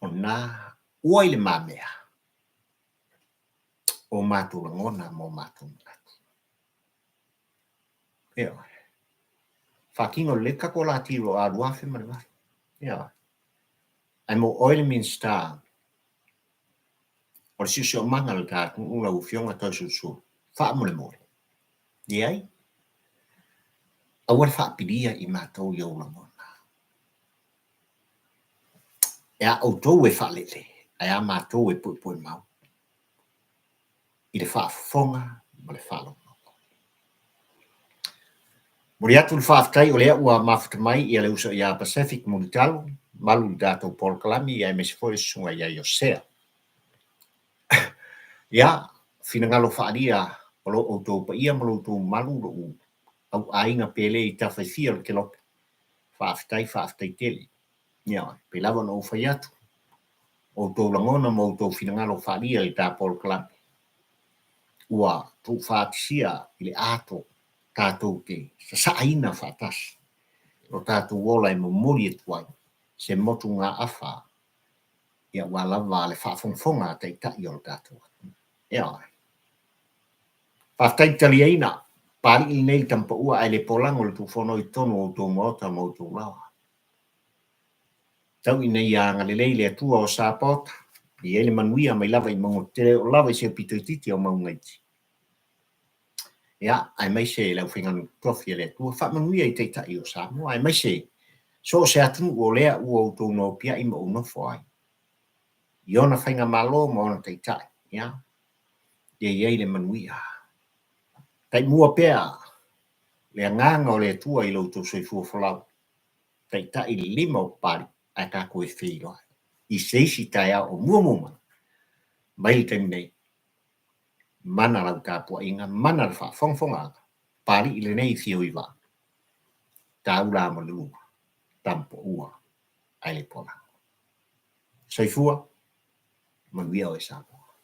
o na ua i le mamea o matou lagona ma o matou manatu. Ioe. Faatino lelei le tatou alati o a 2008. Ioe. Ae mo oe le Minisita o le Siosiomaga o le ta atunuu lau Afioga Toeolesulusulu, faamolemole, leai, aua le faapilia i matou i ou lagona. E a outou e faalele, ae a matou e puepuemau i le faafofoga ma le faalogologo. Momoli atu le faafetai o lea ua mafuta mai ia le uso ia Pacific Mulitalo, malu i le tatou polokalame ia aemaise foi le susuga ia Iosea. Ia, finagalo faaalia o lo outou paia ma lo outou mamalu lou au aiga pele i tafa e fia o le kelope. Faafetai, faafetai tele. Ia, pei lava ona ou fai atu, outou lagona ma outou finagalo faaalia i le ta polokalame ua tuufaatisia i le ato tatou te sasaaina faatasi lo tatou ola e momoli atu ai se motugaafa aua lava le faafogafoga a Taitai o le tatou atunuu. Ioe. Faafetai le taliaina. Papalii lenei le tama paua ae le polago le tuufono i totonu o outou maota ma outou laoa. Tau ina ia agalelei le Atua o Sapaota, e i ai le manuia mai lava i mauga tetele e oo lava i se pito itiiti o mauga iti. Ia, aemaise le aufaigaluega totofi a le Atua, faamanuia i Taitai o Samoa, aemaise so o se atunuu o lea ua outou nopiai ma ou nofo ai, i ona faigamalo ma ona taitai, ia, ia i ai le manuia. Taimua pea le agaga o le Atua i lo outou soifua folau, taitai le lima o Papalii ae tatou e feiloai i se isi taeao o muamua mai, mai le taimi nei. Mana lau tapuaiga, mana le faafogafogaaga, Papalii lenei fio i vaa, taula ma le luma, tama paua ae le polago. Soifua, manuia oe Samoa.